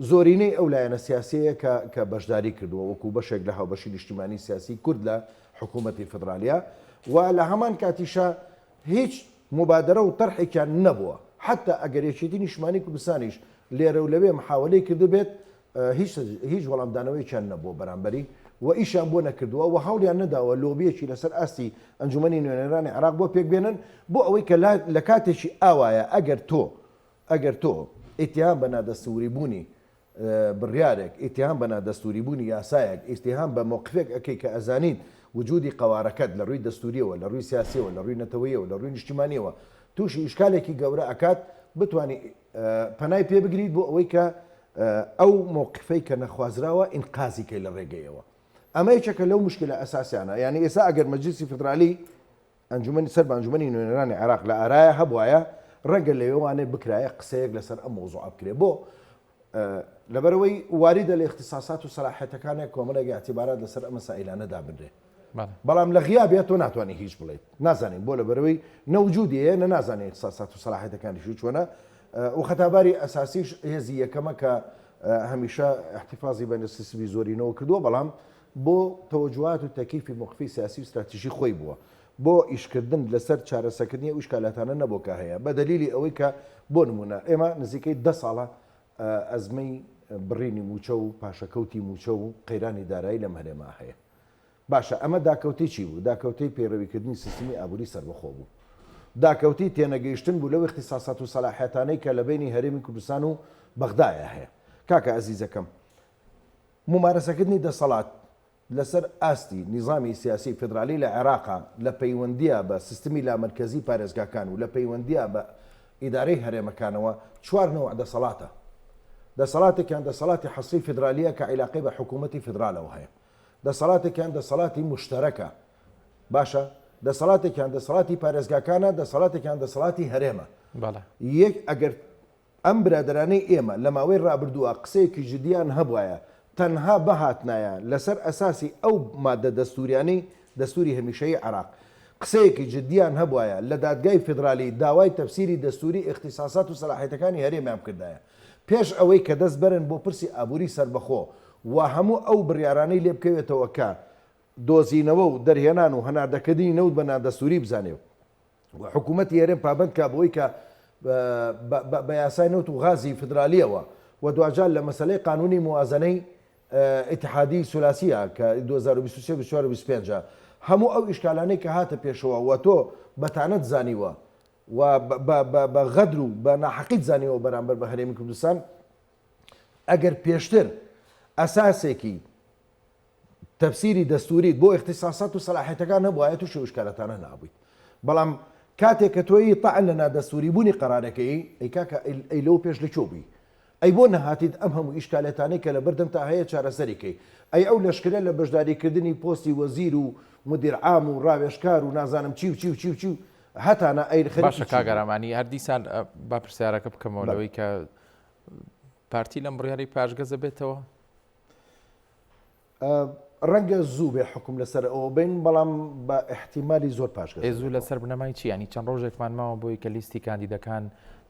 زۆرینەی ئەو لایەنە سیاسیەیە کە کە بەشداری کردووە وەکو بەشێک لە هاوبەشی نیشتیمانی سیاسی کورد لە حکوومەتی فدرالیە و لە هەمان کاتیشا هیچ موبادەرە و تەرحێکیان نەبووە حەتا ئەگەر یەکێتی نیشتمانی کوردستانیش لێرە و لەوێ محاوەلەی کردبێت هیچ هیچ وەڵامدانەوەیەکیان نەبووە بەرامبەری و ئیشیان بۆ نەکردووە و هەوڵیان نەداوە لۆبیەکی لەسەر ئاستی ئەنجومەنی نوێنەرانی عێراق بۆ پێکبێنن بۆ ئەوەی کە لە کاتێکی ئاوایە ئەگەر تۆ ئەگەر تۆ ئیتیهام بە نادەستووری بوونی بڕیارێک، ئیتیهام بە نادەستووری بوونی یاسایەک، ئیتیهام بە مەوقفێک ئەکەی کە ئەزانیت وجودی قەوارەکەت لە ڕووی دەستووریەوە، لە ڕووی سیاسیەوە، لە ڕووی نەتەوەییەوە، لە ڕووی نیشتیمانیەوە تووشی ئیشکالێکی گەورە ئەکات، بتوانی پەنای پێ بگریت بۆ ئەوەی کە ئەو مەوقفەی کە نەخوازراوە ئینقازی کەی لە ڕێگەیەوە. ئەمە یەکێکە لەو موشکیلە ئەساسیانە. یانی ئێستا ئەگەر مەجلیسی فیدرالی ئەنجومەنی سەر بە ئەنجومەنی نوێنەرانی عێراق لە ئارایا هەبوایە، ڕەنگە لەوێوانێ بکرایە قسەیەک لەسەر ئەم مەوزوعە بکرێ. بۆ؟ لەبەرئەوەی واریدە لە ئیختیساسات و سەلاحیەتەکانێ کۆمەڵێک ئیعتیبارات لەسەر ئەم مەسائیلانە دابنرێ. بەڵام لە غیابیا تۆ ناتوانی هیچ بڵێیت. نازانین بۆ لەبەرئەوەی نە وجودی هەیە نە نازانین ئیختیساسات و سەلاحیەتەکانیشی چۆنە و خەتاباری ئەساسیش هێزی یەکەمە کە هەمیشە ئیحتیفازی بە نسبی زۆرینەوە کردووە بەڵام بۆ تەوەجوهات و تەکیفی مۆقفی سیاسی و ستراتیژی خۆی بووە بۆ ئیشکردن لەسەر چارەسەکردنی ئەو ئیشکالاتانە نەبووە کە هەیە بە دەلیلی ئەوەی کە بۆ نموونە ئێمە نزیکەی دە ساڵە ئەزمەی بڕینی مووچە و پاشەکەوتی مووچە و قەیرانی دارایی لەم هەرێمە هەیە. باشە ئەمە داکەوتەی چی بوو؟ داکەوتەی پەیڕەویکردنی سیستمی ئابووری سەربەخۆ بوو. داکەوتەی تێنەگەیشتن بوو لەو ئیختیساسات و سەلاحیەتانەی کە لە بەینی هەرێمی کوردستان و بەغدایە هەیە. کاکە ئەزیزەکەم مومارەسەکردنی دەسەڵات لەسەر ئاستی نیزامی سیاسی فیدرالی لە عێراقا لە پەیوەندییا بە سیستمی لامەرکەزی پارێزگاکان و لە پەیوەندییا بە ئیدارەی هەرێمەکانەوە چوار نەوع دەسەڵاتە. دەسەڵاتێکیان دەسەڵاتی حەسری فیدرالییە کە عیلاقەی بە حکوومەتی فیدرالەوە هەیە. دەسەڵاتێکیان دەسەڵاتی موشتەرەکە. باشە دەسەڵاتێکیان دەسەڵاتی پارێزگاکانە، دەسەڵاتێکیان دەسەڵاتی هەرێمە. بەڵێ. یەک ئەگەر ئەم برادەرانەی ئێمە لە ماوەی ڕابردووا قسەیەکی جدیان هەبوایە تەنها بهاتنایە لەسەر ئەساسی ئەو مادە دەستوریانەی دەستوری هەمیشەیی عێراق قسەیەکی جدیان هەبوایە لە دادگای فیدرالی داوای تەفسیری دەستوری ئیختیساسات و سەلاحیەتەکانی هەرێمیان بکردایە پێش ئەوەی کە دەست بەرن بۆ پرسی ئابوری سەربەخۆ و هەموو ئەو بڕیارانەی لێ بکەوێتەوە کە دۆزینەوە و دەرهێنان و هەناردەکردنی نەوت بە نادەستوری بزانێ و و حکوومەتی هەرێم پابەند کا بەوەی کە بە یاسای نەوت و غازی فیدرالیەوە و دواجار لە مەسەلەی قانونی موازنەی ئیتحادی سولاسیە کە 2023 24 25 هەموو ئەو ئیشکالانەی کە هاتە پێشەوە و تۆ بە تانەت زانیوە و بە غەدر و بە ناحەقیت زانیوە بەرامبەر بە هەرێمی کوردستان ئەگەر پێشتر ئەساسێکی تەفسیری دەستوریت بۆ ئیختیساسات و سەلاحیەتەکان هەبوایە توشی ئەو ئیشکالاتانە نابوویت بەڵام کاتێک کە تۆیی تەعن لە نادەستوری بوونی قەرارەکەی ئەی کاکە ئەی لەوە پێش لە کوێ بووی ئەی بۆ نەهاتیت ئەم هەموو ئیشکالێتانەی کە لەبەردەمتا هەیە چارەسەری کەی ئەی ئەو لەشکرە لە بەشداریکردنی پۆستی وەزیر و مدیر عام و ڕاوێژکار و نازانم چی و چی و چی و چی و هەتانە ئەی خەریکی باشە چی کاک بوون؟ ئارامانی هەر دیسان با پرسیارەکە بکەمەوە بەڵێ. لەوەی کە پارتی لەم بڕیارەی پاشگەزە بێتەوە؟ ڕەنگە زوو بێ حوکم لەسەر ئەوە بین بەڵام بە ئیحتیمالی زۆر پاشگەز ئێ زوو دەبێتەوە. لەسەر بنەمای چی؟ یانی چەند ڕۆژێکمان ماوە بۆی کە لیستی کاندیدەکان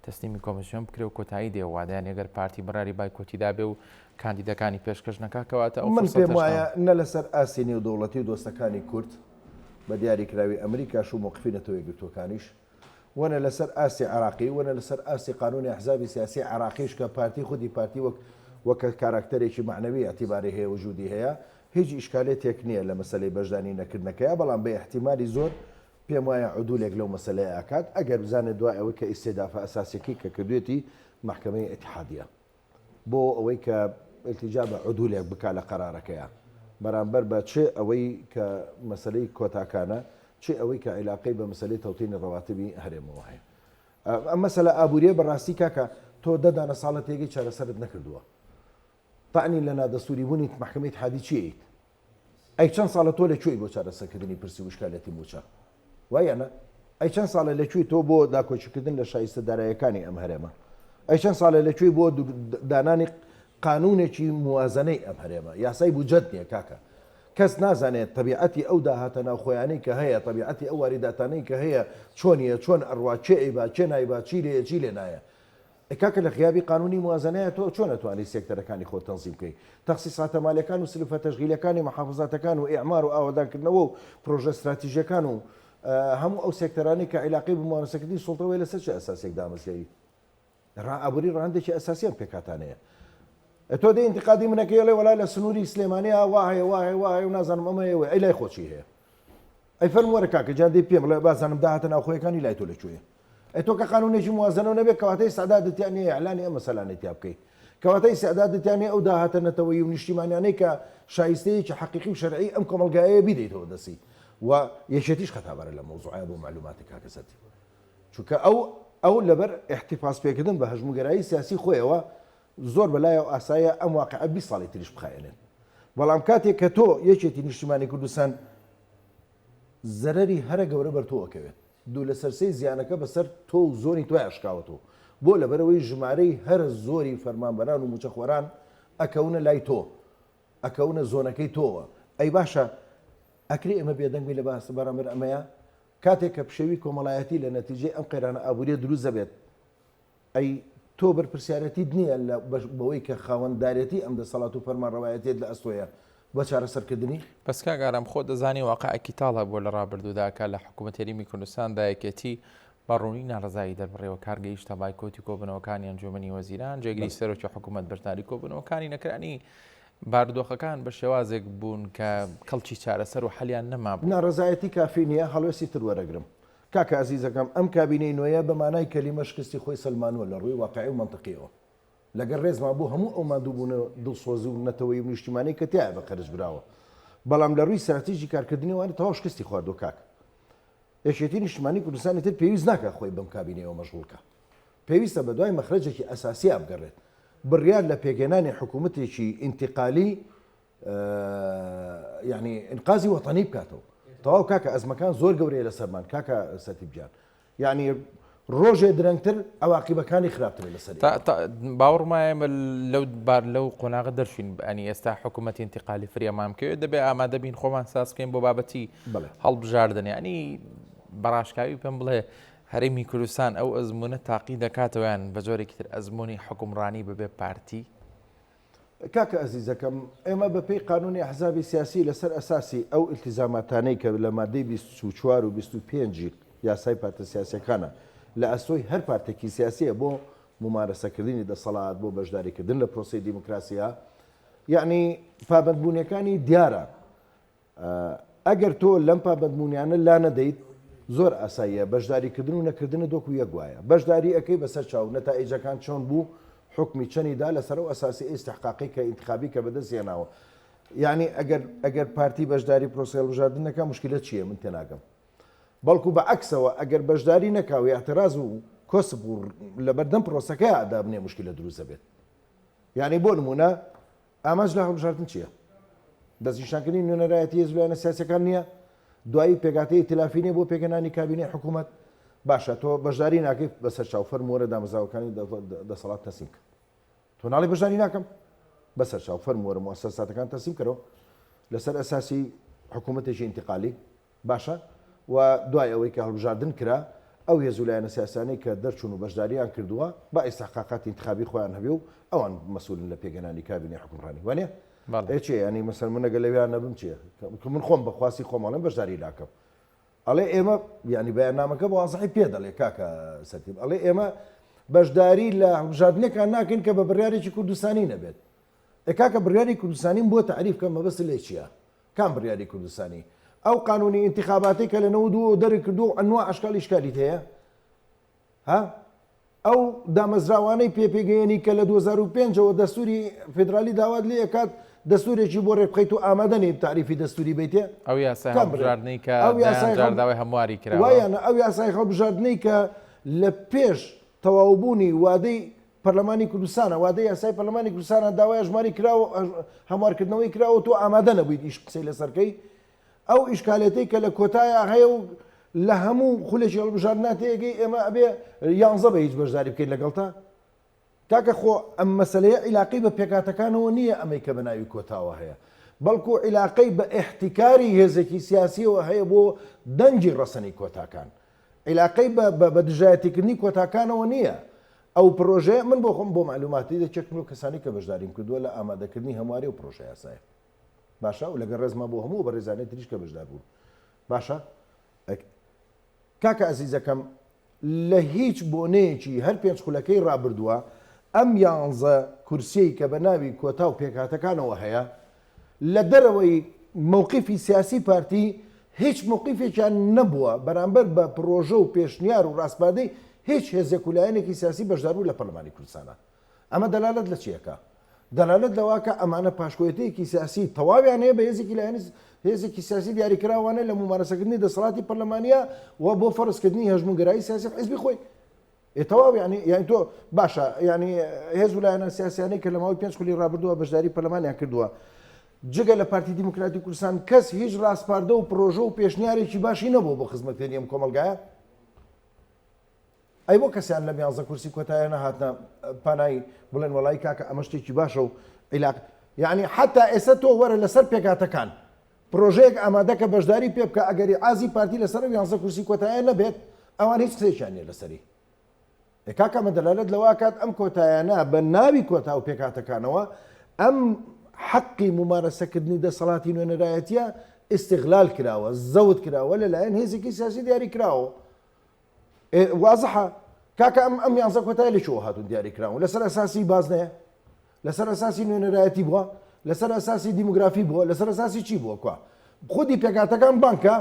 تەسلیمی کۆمیسیۆن بکرێ و کۆتایی دێ وادە یانی ئەگەر پارتی بڕیاری بایکۆتی دابێ و کاندیدەکانی پێشکەش نەکا کەواتە ئەو من پێم فرسەتەش وایە ناوە. نە لەسەر ئاستی نێودەوڵەتی و دۆستەکانی کورد بە دیاریکراوی ئەمریکاش و مۆقفی نەتەوە یەکگرتووەکانیش و نە لەسەر ئاستی عێراقی و نە لەسەر ئاستی قانونی ئەحزابی سیاسی عێراقیش کە پارتی خودی پارتی وەک وەک کاراکتەرێکی مەعنەوی ئیعتیباری هەیە وجودی هەیە هیچ ئیشکالێتێک نییە لە مەسەلەی بەشدانی نەکردنەکەیا بەڵام بە ئیحتیمالی زۆر پێم وایە عدولێک لەو مەسەلەیە ئەکات ئەگەر بزانێت دوای ئەوەی کە ئیستێدافە ئەساسیەکەی کە کردوێتی مەحکەمەی ئیتحادیە. بۆ ئەوەی کە ئیلتیجا بە عدولێک بکا لە قەرارەکەیا بەرامبەر بە چ ئەوەی کە مەسەلەی کۆتاکانە چ ئەوەی کە عیلاقەی بە مەسەلەی تەوتینی ڕەواتبی هەرێمەوە هەیە. ئەم مەسەلە ئابووریە بە ڕاستی کاکە تۆ دە دانە ساڵە تێگەی چارەسەرت نەکردووە. تەعنی لە نادەستووری بوونی مەحکەمەی ئیتحادی چی ئەیت؟ ئەی چەند ساڵە تۆ لە کوێی بۆ چارەسەرکردنی پرسی وشکالەتی مووچە؟ وایە نا؟ ئەی چەند ساڵە لە کوێی تۆ بۆ داکۆکیکردن لە شایستە دارایەکانی ئەم هەرێمە؟ ئەی چەند ساڵە لە کوێی بۆ دانانی قانوونێکی موازەنەی ئەم هەرێمە، یاسای بوجەت نییە کاکە. کەس نازانێت تەبیعەتی ئەو داهاتە ناوخۆیانەی کە هەیە، تەبیعەتی ئەو واریداتانەی کە هەیە چۆنیە، چۆن ئەڕوا، کێ ئەیبا، کێ نایبا، چی لێیە، چی لێ نایە. ئەی کاکە لە غیابی قانوونی موازەنەیا تۆ چۆن ئەتوانی سێکتەرەکانی خۆت تەنزیم بکەی؟ تەخسیساتە مالیەکان و سلفە تەشغیلیەکانی محافزاتەکان و ئیعمار و ئاوەدانکردنەوە و پرۆژە ستراتیژیەکان و هەموو ئەو سێکتەرانەی کە عیلاقەی بە مومارەسەکردنی سوڵتەوە هەیە لەسەر چ ئەساسێک دامەزراوی؟ ڕا ئابووری ڕەهەندێکی ئەساسی ئەم پێکهاتانەیە. تۆ دێ ئینتقادی منەکەی ئەڵێ وەڵا لە سنووری سلێمانیا وا هەیە وا هەیە وا هەیە و نازانم ئەمە هەیە ئەی لای خۆ چی هەیە؟ ئەی فەرموو وەرە کاکە گیان دێ پێم بڵێ بازانم داهاتە ناوخۆیەکانی لای تۆ لە کوێیە؟ ئەی تۆ کە قانوونێکی موازەنەو نەبێ کەواتە ئیستعدادت تیا نییە ئیعلانی ئەم مەسەلانەی تیا بکەی. کەواتە ئیستعدادت تیا نییە ئەو داهاتە نەتەوەیی و نیشتیمانیانەی کە شایستەیەکی حەقیقی و شەرعی ئەم کۆمەڵگایەیە بیدەیتەوە دەستی و یەکێتیش خەتابارە لەم مەوزوعەیا بۆ مەعلوماتت کاکە سەرتیپ. چونکە ئەو ئەو لەبەر ئیحتیفاز پێکردن بە هەژموونگەرایی سیاسی خۆیەوە زۆر بەلایەوە ئاسایە ئەم واقیعە 20 ساڵی تریش بخایەنێت. بەڵام کاتێک کە تۆ یەکێتی نیشتیمانی کوردستان زەرەری هەرە گەورە بەر تۆ ئەکەوێت. دوو لەسەر سێی زیانەکە بەسەر تۆ و زۆنی تۆیا شکاوەتەوە. بۆ لەبەرئەوەی ژمارەی هەرە زۆری فەرمانبەران و مووچەخۆران ئەکەونە لای تۆ. ئەکەونە زۆنەکەی تۆوە. ئەی باشە ئەکرێ ئێمە بێدەنگ بین لە باس بەرامبەر ئەمەیا؟ کاتێک کە پشێوی کۆمەڵایەتی لە نەتیجەی ئەم قەیرانە ئابووریە دروست دەبێت، ئەی تۆ بەرپرسیارێتیت نییە لە بەوەی کە خاوەندارێتی ئەم دەسەڵات و فەرمانڕەوایەتیەت لە ئەستۆیە بۆ چارەسەرکردنی؟ بەس کاک ئارام خۆت دەزانی واقعێکی تاڵ هەبووە لە ڕابردوودا کە لە حکوومەت هەرێمی کوردستاندا یەکێتی بە ڕوونی ناڕەزایی دەربڕیەوە کار گەیشتە بایکۆتی کۆبوونەوەکانی ئەنجوومەنی وەزیران جێگری سەرۆکی حکوومەت بەشداری کۆبوونەوەکانی نەکرانی بارودۆخەکان بە شێوازێک بوون کە کەڵکی چارەسەر و حەلیان نەمابوو. ناڕەزایەتی کافی نییە، هەڵوێستی تر وەرەگرم. کاکە ئەزیزەکەم، ئەم کابینەی نوێیە بە مانای کەلیمە شکستی خۆی سەلمانووە لە ڕووی واقعی و مەنتقییەوە. لەگەڵ ڕێزما بۆ هەموو ئەو ماندووبوون و دڵسۆزی و نەتەوەیی و نیشتیمانیەی کە تیایا بە قەرز براوە. بەڵام لە ڕووی ستراتیژی کارکردنیەوە تەواو شکستی خواردووە کاک. یەکێتی نیشتمانی کوردستان ئیتر پێویست ناکا خۆی بەم کابینەیەوە مەشغوڵ کا. پێویستە بەدوای مەخرەجێکی ئەساسیا بگەڕێت. بڕیار لە پێکهێنانی حکوومەتێکی ئینتقالی یعنی ئینقازی وەتەنی بکاتەوە. تەواو کاکە ئەزمەکان زۆر گەورەیە لەسەرمان کاکە سەرتیپ گیان. یعنی ڕۆژێ درەنگتر عەواقیبەکانی خراپترە لەسەر ئێمە. باوەڕم وایە ئێمە لەو بار لەو قۆناغە دەرچوین ئەنی ئێستا حکوومەتی ئینتقالی فریامان بکەوێت دەبێ ئامادە بین خۆمان ساز بکەین بۆ بابەتی هەڵبژاردن یعنی بەڕاشکاوی پێم بڵێ هەرێمی کوردستان ئەو ئەزموونە تاقی دەکاتەوە یان بە جۆرێکی تر ئەزموونی حوکمڕانی بەبێ پارتی؟ کاکە ئەزیزەکەم ئێمە بە پێی قانوونی ئەحزابی سیاسی لەسەر ئەساسی ئەو ئیلتیزاماتانەی کە لە مادەی 24 و 25 ی یاسای پارتە سیاسیەکانە لە ئەستۆی هەر پارتێکی سیاسیە بۆ مومارەسەکردنی دەسەڵات بۆ بەشداریکردن لە پرۆسەی دیموکراسیا یەعنی پابەندبوونیەکانی دیارە ئەگەر تۆ لەم پابەندبوونیانە لانەدەیت زۆر ئاساییە بەشداریکردن و نەکردنت وەکو یەک وایە. بەشداری ئەکەی بەسەر چاو نەتائیجەکان چۆن بوو حوکمی چەنی دا لەسەر ئەو ئەساسی ئیستحقاقەی کە ئینتخابی کە بەدەست هێناوە. یانی ئەگەر ئەگەر پارتی بەشداری پرۆسەی هەڵبژاردن نەکا موشکیلە چییە من تێناگەم. بەڵکو بە عەکسەوە ئەگەر بەشداری نەکا و ئیعتراز و کۆسپ و لەبەردەم پرۆسەکەیا دابنێ موشکیلە دروست دەبێت. یانی بۆ نموونە ئامانج لە هەڵبژاردن چییە؟ دەستنیشانکردنی نوێنەرایەتی هێز و لایەنە سیاسیەکان نییە؟ دوایی پێکهاتەی ئیتلافی نییە بۆ پێکهێنانی کابینەی حکوومەت؟ باشە تۆ بەشداری ناکەی بەسەر چاو فەرموو وەرە دامەزراوەکانی دەسەڵات تەسلیم کە. تۆ ناڵێی بەشداری ناکەم؟ بەسەر چاو فەرموو وەرە موئەسەساتەکان تەسلیم کەرەوە لەسەر ئەساسی حکوومەتێکی ئینتقالی. باشە و دوای ئەوەی کە هەڵبژاردن کرا ئەو هێز و لایەنە سیاسیانەی کە دەرچوون و بەشداریان کردووە با ئیستحقاقاتی ئینتخابی خۆیان هەبێ و ئەوان مەسئولن لە پێکهێنانی کابینەی حوکمڕانی وانیە؟ بەڵێ. ئێ چێ یانی مەسەلەن من ئەگەر لەویا نەبم چێ؟ کە من خۆم بە خواستی خۆم ئەڵێم بەشداری ناکەم. ئەڵێ ئێمە یانی بەیاننامەکە بە وازحی پێ دەڵێ کاکە سەرتیپ ئەڵێ ئێمە بەشداری لە هەڵبژاردنێکان ناکەین کە بە بڕیارێکی کوردستانی نەبێت. ئێ کاکە بڕیاری کوردستانیم بۆ تەعریف کە مەبەستت لێ چییە؟ کام بڕیاری کوردستانی؟ ئەو قانونی ئینتخاباتەی کە لە 92 ەوە دەرت کردووە و ئەنواع ئەشکال ئیشکالیت هەیە؟ ها؟ ئەو دامەزراوانەی پێ پێگەیەنی کە لە 2005 ەوە دەستوری فیدرالی داوات لێ ئەکات دەستورێکی بۆ ڕێکبخەیت و ئامادە نیت تەعریفی دەستوری بەیتێ؟ ئەو یاسای کام بڕیار؟ هەڵبژاردنەی کە ئەو دەیان یاسای جار هەڵ داوای هەمواری کراوە. وایانە ئەو یاسای هەڵبژاردنەی کە لە پێش تەواوبوونی وادەی پەرلەمانی کوردستانە، وادەی یاسای پەرلەمانی کوردستانە داوای ئەژماری کراوە هەموارکردنەوەی کراوە تۆ ئامادە نەبوویت ئیش قسەی لەسەر کەی ئەو ئیشکالێتەی کە لە کۆتایا هەیە و لە هەموو خولێکی هەڵبژاردنا تێگەی ئێمە ئەبێ یانزە بە هیچ بەشداری بکەین لەگەڵتا. کاکە خۆ ئەم مەسەلەیە عیلاقەی بە پێکهاتەکانەوە نییە ئەمەی کە بە ناوی کۆتاوە هەیە، بەڵکو عیلاقەی بە ئیحتیکاری هێزێکی سیاسیەوە هەیە بۆ دەنگی ڕەسەنی کۆتاکان. عیلاقەی بە بە دژایەتیکردنی کۆتاکانەوە نییە. ئەو پرۆژەیە من بۆ خۆم بۆ مەعلوماتی یەکێکم لەو کەسانەی کە بەشداریم کردووە لە ئامادەکردنی هەمواری ئەو پرۆژە یاسایە. باشە و لەگەڵ ڕێزما بۆ هەموو بەڕێزانی تریش کە بەشدار بوون. باشە کاکە ئەزیزەکەم لە هیچ بۆنەیەکی هەر پێنج خولەکەی ڕابردووە ئەم یانزە کورسیەی کە بە ناوی کۆتا و پێکهاتەکانەوە هەیە لە دەرەوەی مەوقیفی سیاسی پارتی هیچ مەوقیفێکیان نەبووە بەرامبەر بە پڕۆژە و پێشنیار و ڕاسپاردەی هیچ هێزێک و لایەنێکی سیاسی بەشداربوو لە پەرلەمانی کوردستانا. ئەمە دەلالەت لە چی ئەکا؟ دەلالەت لەوە ئەکا ئەمانە پاشکۆیەتییەکی سیاسی تەواویان هەیە بە هێزێکی لایەنی هێزێکی سیاسی دیاریکراوانە لە مومارەسەکردنی دەسەڵاتی پەرلەمانییە و بۆ فەرزکردنی هەژموونگەرایی سیاسی حیزبی خۆی. ئێ تەواو یانی یانی تۆ باشە یانی هێز و لایەنە سیاسیانەی کە لە ماوەی پێنج خولی ڕابردووە بەشداری پەرلەمانیان کردووە جگە لە پارتی دیموکراتی کوردستان کەس هیچ ڕاسپاردە و پرۆژە و پێشنیارێکی باشی نەبوو بۆ خزمەتکردنی ئەم کۆمەڵگایە؟ ئەی بۆ کەسیان لەم یانزە کورسی کۆتایە نەهاتنە پانای بڵێن وەڵایی کاکە ئەمە شتێکی باشە و عیلاق یعنی حتا ئێستا تۆ وەرە لەسەر پێکاتەکان پرۆژەیەک ئامادەکە بەشداری پێ بکە ئەگەری عازی پارتی لەسەر ئەو یانزە کورسی کۆتایە نەبێت ئەوان هیچ قسەیەکیان نییە لەسەری ئێ کاکە ئەمە دەلالەت لەوە ئەکات ئەم کۆتایانە بە ناوی کۆتا و پێکهاتەکانەوە ئەم حەقی مومارەسەکردنی دەسەڵاتی نوێنەرایەتیە ئیستغلال کراوە زەوت کراوە لەلایەن هێزێکی سیاسی دیاری کراوە وازحە کاکە ئەم ئەم یانزە کۆتای لە کوێوە هاتوون دیاری کراون لەسەر ئەساسی بازنەیە لەسەر ئەساسی نوێنەرایەتی بووە لەسەر ئەساسی دیموگرافی بووە لەسەر ئەساسی چی بووە کوا خودی پێکاتەکان بانکە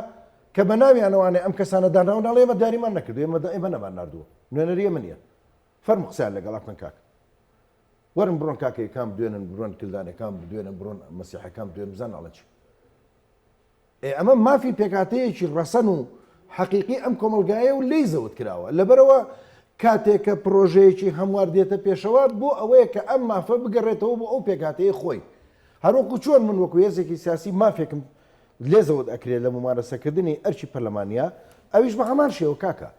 کە بە ناویانەوانێ ئەم کەسانە دانراون ئەڵێ ئێمە دیاریمان نەکردو ئێمە ئێمە نەمان ناردووە نوێنەری ئێمە نییە فەرموو قسەیان لەگەڵا بکەن کاک وەرن بڕۆن کاکەیەکان بدوێنن بڕۆن کلدانەکان بدوێنن بڕۆن مەسیحەکان بدوێنن بزانن ئەڵێن چی ئێ ئەمە مافی پێکهاتەیەکی ڕەسەن و حەقیقی ئەم کۆمەڵگایە و لێی زەوت کراوە. لەبەرئەوە کاتێک کە پڕۆژەیەکی هەموار دێتە پێشەوە بۆ ئەوەیە کە ئەم مافە بگەڕێتەوە بۆ ئەو پێکهاتەیەی خۆی. هەروەکو چۆن من وەکو هێزێکی سیاسی مافێکم لێ زەوت ئەکرێت لە مومارەسەکردنی ئەرکی پەرلەمانییە، ئەویش بە هەمان شێوە کاکە.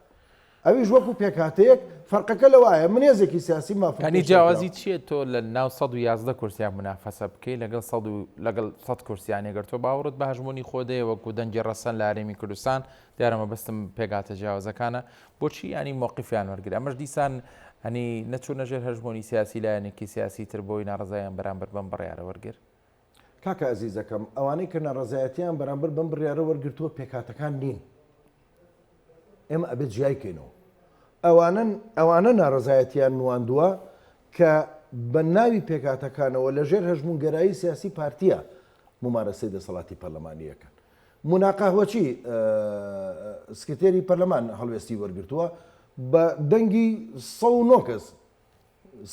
ئەویش وەکو پێکهاتەیەک، فەرقەکە لەوایە من هێزێکی سیاسی مافم یانی جیاوازی چییە تۆ لە ناو 111 کورسیان مونافەسە بکەی لەگەڵ سەد و لەگەڵ سەد کورسیان ئەگەر تۆ باوەڕت بە هەژموونی خۆت هەیە وەکو دەنگی ڕەسەن لە هەرێمی کوردستان دیارە مەبەستم پێکهاتە جیاوازەکانە بۆچی یانی مۆقیفیان وەرگرت ئەمەش دیسان هەنی نەچوونە ژێر هەژموونی سیاسی لایەنێکی سیاسی تر بۆی ناڕەزایان بەرامبەر بەم بڕیارە وەرگر؟ کاکە ئەزیزەکەم ئەوانەی کە ناڕەزایەتیان بەرامبەر بەم بڕیارە وەرگرتووە پێکهاتەکان نین. ئێمە ئەبێت جیای کەینەوە. ئەوانەن ئەوانە ناڕەزایەتیان نواندووە کە بە ناوی پێکهاتەکانەوە لە ژێر هەژموونگەرایی سیاسی پارتییە مومارەسەی دەسەڵاتی پەرلەمانی ئەکەن. مونا قەهوەچی سکرتێری پەرلەمان هەڵوێستی وەرگرتووە بە دەنگی 109 کەس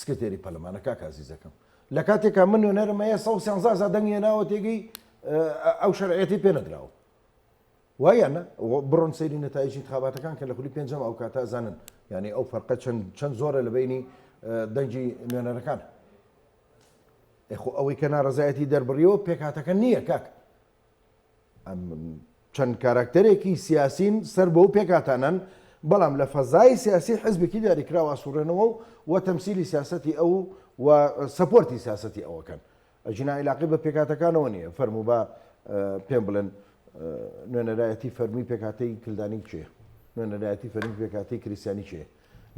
سکرتێری پەرلەمانە کاک ئازیزەکەم لە کاتێکا من نوێنەرم هەیە 113 هەزار دەنگی هێناوە تێگەی ئەو شەرعیەتی پێ نەدراوە وایە نا بڕۆن سەیری نەتایجی انتخاباتەکان کە لە خولی پێنجەم ئەو کاتە ئەزانن یعنی ئەو فەرقە چەند چەند زۆرە لە بینی دەنگی نوێنەرەکان ئەخۆ ئەوەی کە ناڕەزایەتی دەربڕیەوە پێکهاتەکە نییە کاک چەند کاراکتەرێکی سیاسین سەر بەو پێکهاتانەن بەڵام لە فەزای سیاسی حزبێکی دیاریکراو ئەسوڕێنەوە و و تەمسیلی سیاسەتی ئەو و سەپۆرتی سیاسەتی ئەوەکەن ئەگینا عیلاقەی بە پێکهاتەکانەوە نییە. فەرموو با پێم بڵێن نوێنەرایەتی فەرمی پێکهاتەی کلدانی کێ؟ نوێنەرایەتی فەرمی پێکهاتەی کریستیانی کێ؟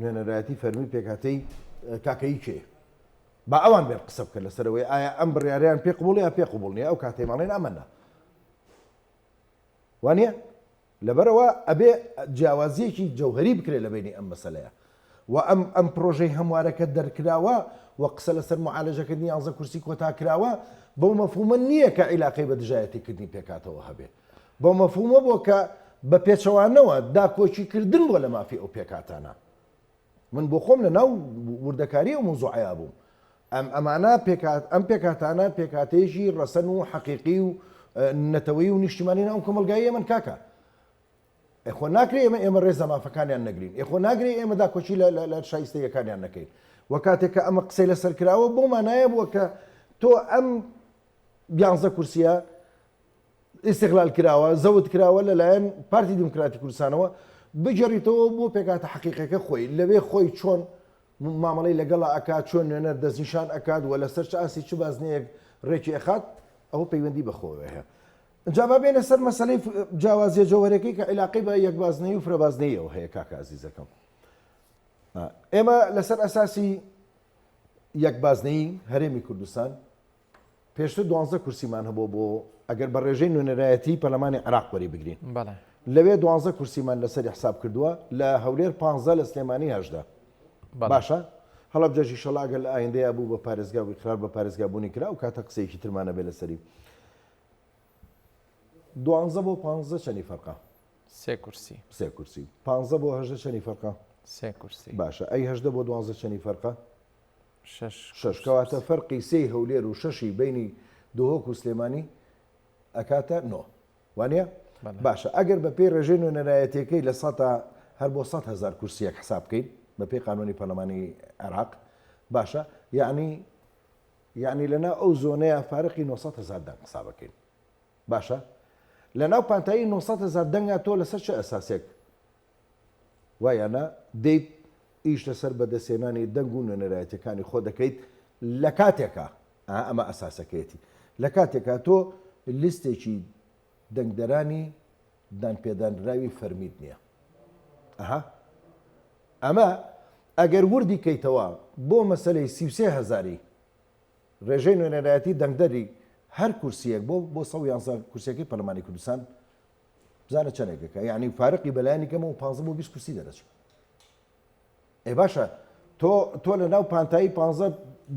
نوێنەرایەتی فەرمی پێکهاتەی کاکەیی کێ؟ با ئەوان بێن قسە بکەن لەسەر ئەوەی ئایا ئەم بڕیارەیان پێ قبوڵە یا پێ قبوڵ نییە ئەو کاتەی ماڵێن ئەمەنا وانە لەبەرئەوە ئەبێ جیاوازیەکی جەوهەری بکرێت لە بەینی ئەم مەسەلەیە و ئەم ئەم پرۆژەی هەموارە کە دەرکراوە و قسە لەسەر موعالەجەکردنی یانزە کورسی کۆتا کراوە بەو مەفهومە نییە کە عیلاقەی بە دژایەتی کردنی پێکهاتەوە هەبێ بەو مەفهومە بۆ کە بە پێچەوانەوە داکۆکی کردن بۆ لە مافی ئەو پێکهاتانە. من بۆ خۆم لە ناو وردەکاری ئەو مەوزوعەیا بووم. ئەم ئەمانە پێکهات ئەم پێکهاتانە پێکهاتەیەکی ڕەسەن و حەقیقی و نەتەوەیی و نیشتیمانی ناو کۆمەڵگای ئێمەن کاکە. ئێ خۆ ناکرێ ئێمە ئێمە ڕێز لە مافەکانیان نەگرین. ئێ خۆ ناکرێ ئێمە داکۆکی لە لە شایستەییەکانیان نەکەین. وە کاتێک کە ئەمە قسەی لەسەر کراوە بەو مانایە بووە کە تۆ ئەم یانزە کورسییە ئیستغلال کراوە، زەوت کراوە لەلایەن پارتی دیموکراتی کوردستانەوە، بگێڕیتەوە بۆ پێکهاتە حەقیقیەکە خۆی، لەوێ خۆی چۆن. مامەڵەی لەگەڵا ئەکات، چۆن نوێنەر دەستنیشان ئەکات و لەسەر چ ئاستی چ بازنەیەک ڕێکی ئەخات، ئەوە پەیوەندی بە خۆوە هەیە. جا با بێینە سەر مەسەلەی جیاوازیە جەوهەرەکەی کە عیلاقەی بە یەکبازنەیی و فرەبازنەییەوە هەیە کاکە ئازیزەکەم. ئێمە لەسەر ئەساسی یەکبازنەیی هەرێمی کوردستان پێشتر دوانزە کورسیمان هەبووە بۆ ئەگەر بە ڕێژەی نوێنەرایەتی پەرلەمانی عێراق وەری بگرین بەڵێ. لەوێ دوانزە کورسیمان لەسەری حساب کردووە لە هەولێر پانزە لە سلێمانی 18 بەڵێ. باشە هەڵەبجەش ئیشەڵا ئەگەر لە ئایندەیا بوو بە پارێزگا و ئیقرار بە پارێزگا بوونی کرا ئەو کاتە قسەیەکی ترمان ئەبێ لەسەری دوانزە بۆ پانزە چەنی فەرقە؟ سێ کورسی. سێ کورسی. پانزە بۆ 18 چەنی فەرقە؟ سێ کورسی. باشە ئەی 18 بۆ دوانزە چەنی فەرقە؟ شەش شەش کەواتە فەرقی سێی هەولێر و شەشی بەینی دهۆک و سلێمانی ئەکاتە نۆ وانە؟ باشە ئەگەر بە پێی ڕێژەی نوێنەرایەتیەکەی لە سەتا هەر بۆ 100 هەزار کورسیەک حساب بکەین بە پێی قانونی پەرلەمانی عێراق باشە یعنی یعنی لەناو ئەو زۆنەیە فارقی 900 هەزار دەنگ حسابەکەین باشە لەناو پانتایی 900 هەزار دەنگا تۆ لەسەر چه ئەساسێک وا یا نا دێیت ئیش لەسەر بەدەستهێنانی دەنگ و نوێنەرایەتیەکانی خۆت دەکەیت لە کاتێکا ئا ئەمە ئەساسەکەیەتی لە کاتێکا تۆ لیستێکی دەنگدەرانی دانپێدانراوی فەرمیت نییە ئەها ئەمە ئەگەر وردی کەیتەوە بۆ مەسەلەی 33 هەزاری ڕێژەی نوێنەرایەتی دەنگدەری هەر کورسیەک بۆ بۆ 111 کورسیەکەی پەرلەمانی کوردستان بزانە چەنێکەکە یعنی فارقی بەلایەنی کەمەوە 15 بۆ 20 کورسی دەرەچێت ئێ باشە تۆ تۆ لە ناو پانتایی 15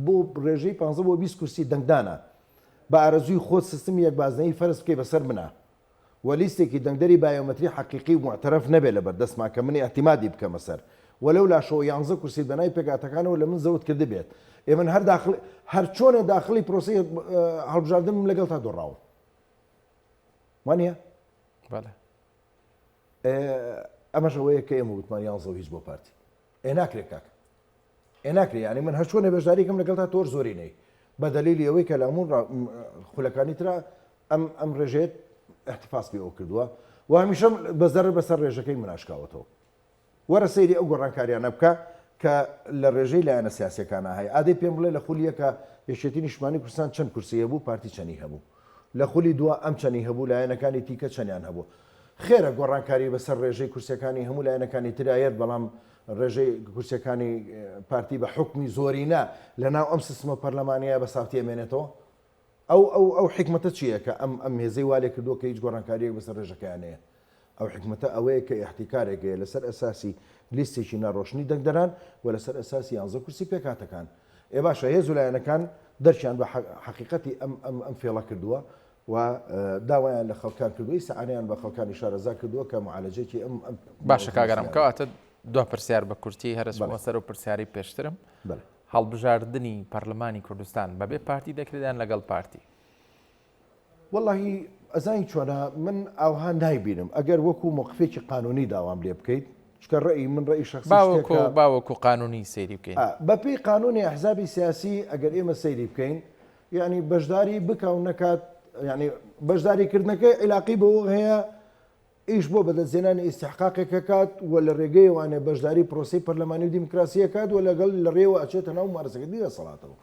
بۆ ڕێژەی 15 بۆ 20 کورسی دەنگدانە بە ئارەزووی خۆت سیستمی یەکبازنەیی فەرز بکەی بەسەر منە و لیستێکی دەنگدەری بایۆمەتری حەقیقی و موعتەرەف نەبێ لە بەردەستما کە من ئیعتیمادی بکەمە سەر و لەو لاشەوە یانزە کورسی بەناوی پێکهاتەکانەوە لە من زەوت کردبێت ئێ من هەر داخل هەر چۆنێ داخلی پرۆسەی هەڵبژاردنم لەگەڵ تا دۆڕاوم وانە؟ بەڵێ. ئەمەش ئەوەیە کە ئێمە وتمان یانزە و هیچ بۆ پارتی. ئێ ناکرێ کاک. ئێ ناکرێ یعنی من هەر چۆنێ بەشداریکەم لەگەڵ تا تۆر زۆری نەی. بە دەلیلی ئەوەی کە لە هەموو خولەکانی ترا ئەم ئەم ڕێژەیەت احتفاظ پێوە کردووە و هەمیشە بە زەرەر بەسەر ڕێژەکەی مناشکاوەتەوە. وەرە سەیری ئەو گۆڕانکاریانە بکە کە لە ڕێژەی لایەنە سیاسیەکانا هەیە. ئادەی پێم بڵێ لە خولی یەکا یەکێتی نیشتمانی کوردستان چەند کورسی هەبوو پارتی چەنی هەبوو؟ لە خولی دوا ئەم چەنی هەبوو لایەنەکانی تیکە چەنیان هەبوو؟ خێرە گۆڕانکاری بەسەر ڕێژەی کورسیەکانی هەموو لایەنەکانی ترا یەت بەڵام ڕێژەی کورسیەکانی پارتی بە حوکمی زۆرینە لە ناو ئەم سیستمە پەرلەمانیە بە سافتی ئەمێنێتەوە؟ ئەو ئەو ئەو حیکمەتە چییە کە ئەم ئەم هێزەی وا لێ کردووە کە هیچ گۆڕانکارییەک بەسەر ڕێژەکەیان نەیە؟ ئەو حیکمەتە ئەوەیە کە ئیحتیکارێک هەیە لەسەر ئەساسی لیستێکی ناڕۆشنی دەنگدەران و لەسەر ئەساسی یانزە کورسی پێکهاتەکان. ئێ باشە هێز و لایەنەکان دەرکیان بە حەقیقەتی ئەم ئەم ئەم فێڵە کردووە و داوایان لە خەڵکان کردووە ئیستعانەیان بە خەڵکانی شارەزا کردووە کە معالەجەیەکی ئەم ئەم باشە کاک ئارام کەواتە دوا پرسیار بە کورتی هەرەسمەوە سەر و پرسیاری پێشترم. بەڵێ. هەڵبژاردنی پەرلەمانی کوردستان بەبێ پارتی دەکرێت یان لەگەڵ پارتی؟ وەڵاهی ئەزانی چۆنە من ئاوها نایبینم ئەگەر وەکو مۆقفێکی قانونی داوام لێ بکەیت چکە ڕێی من ڕێی شخصی باوەکو باوەکو قانونی سەیری بکەین بەپێی قانونی ئەحزابی سیاسی ئەگەر ئێمە سەیری بکەین یعنی بەشداری بکە و نەکات یعنی بەشداری کردنەکەی عیلاقی بەوە هەیە ئیش بۆ بەدەستهێنانی ئیستیحقاقێک ئەکات و لە رێگەیەوانێ بەشداری پرۆسەی پەرلەمانی و دیموکراسی ئەکات و لەگەڵ لە رێوە ئەچێتە ناو مومارەسەکردنی دەسەڵاتەوە.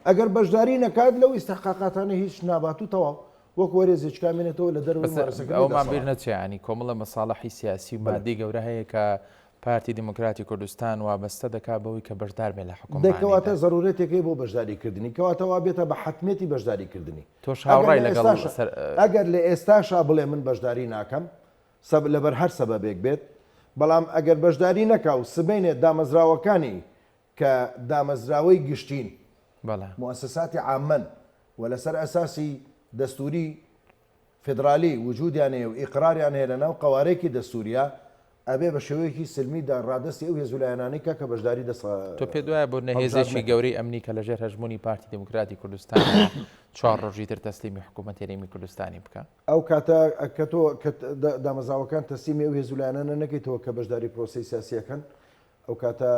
ئەگەر بەشداری نەکات لەو ئیستیحقاقاتانە هیچ نابات و تەواو وەک وەرێزێکی کامێنێتەوە لە دەرەوەی بەس مومارەسەکردنی ئەوەمان بیر دەسەڵات. نەچێ یانی کۆمەڵە مەساڵحی سیاسی و بەلێ. مادی گەورە هەیە کە پارتی دیموکراتی کوردستان وابەستە دەکات بەوەی کە بەشدار بێت لە دەی حوکمڕانیدا. کەواتە زەرورەتێک هەیە بۆ بەشداری کردنی، کەواتە وا بێتە بە حەتمیەتی بەشداری کردنی. تۆش ئەگەر هاوڕای لە لەگەڵ ئێستاشا سەر. ئەگەر لە ئێستاشا بڵێ من بەشداری ناکەم سەب لەبەر هەر سەبەبێک بێت، بەڵام ئەگەر بەشداری نەکا و سبەینێ دامەزراوەکانی کە دامەزراوەی گشتین، بەڵێ. موئەسەساتی عامەن و لەسەر ئەساسی دەستووری فیدرالی وجودیان هەیە و ئیقراریان هەیە لەناو قەوارەیەکی دەستووریا، ئەبێ بە شێوەیەکی سلمی دا ڕادەستی ئەو هێز و لایەنانەی کا کە بەشداری دەست تۆ پێت وایە بۆ نە هەڵبژاردن هێزێکی نەکەن. گەورەی ئەمنی کە لەژێر هەژموونی پارتی دیموکراتی کوردستانە چوار ڕۆژی تر تەسلیمی حکوومەتی هەرێمی کوردستانی بکا؟ ئەو کاتە کە تۆ کە دامەزراوەکان تەسلیمی ئەو هێز و لایەنانە نەکەیتەوە کە بەشداری پرۆسەی سیاسی ئەکەن، ئەو کاتە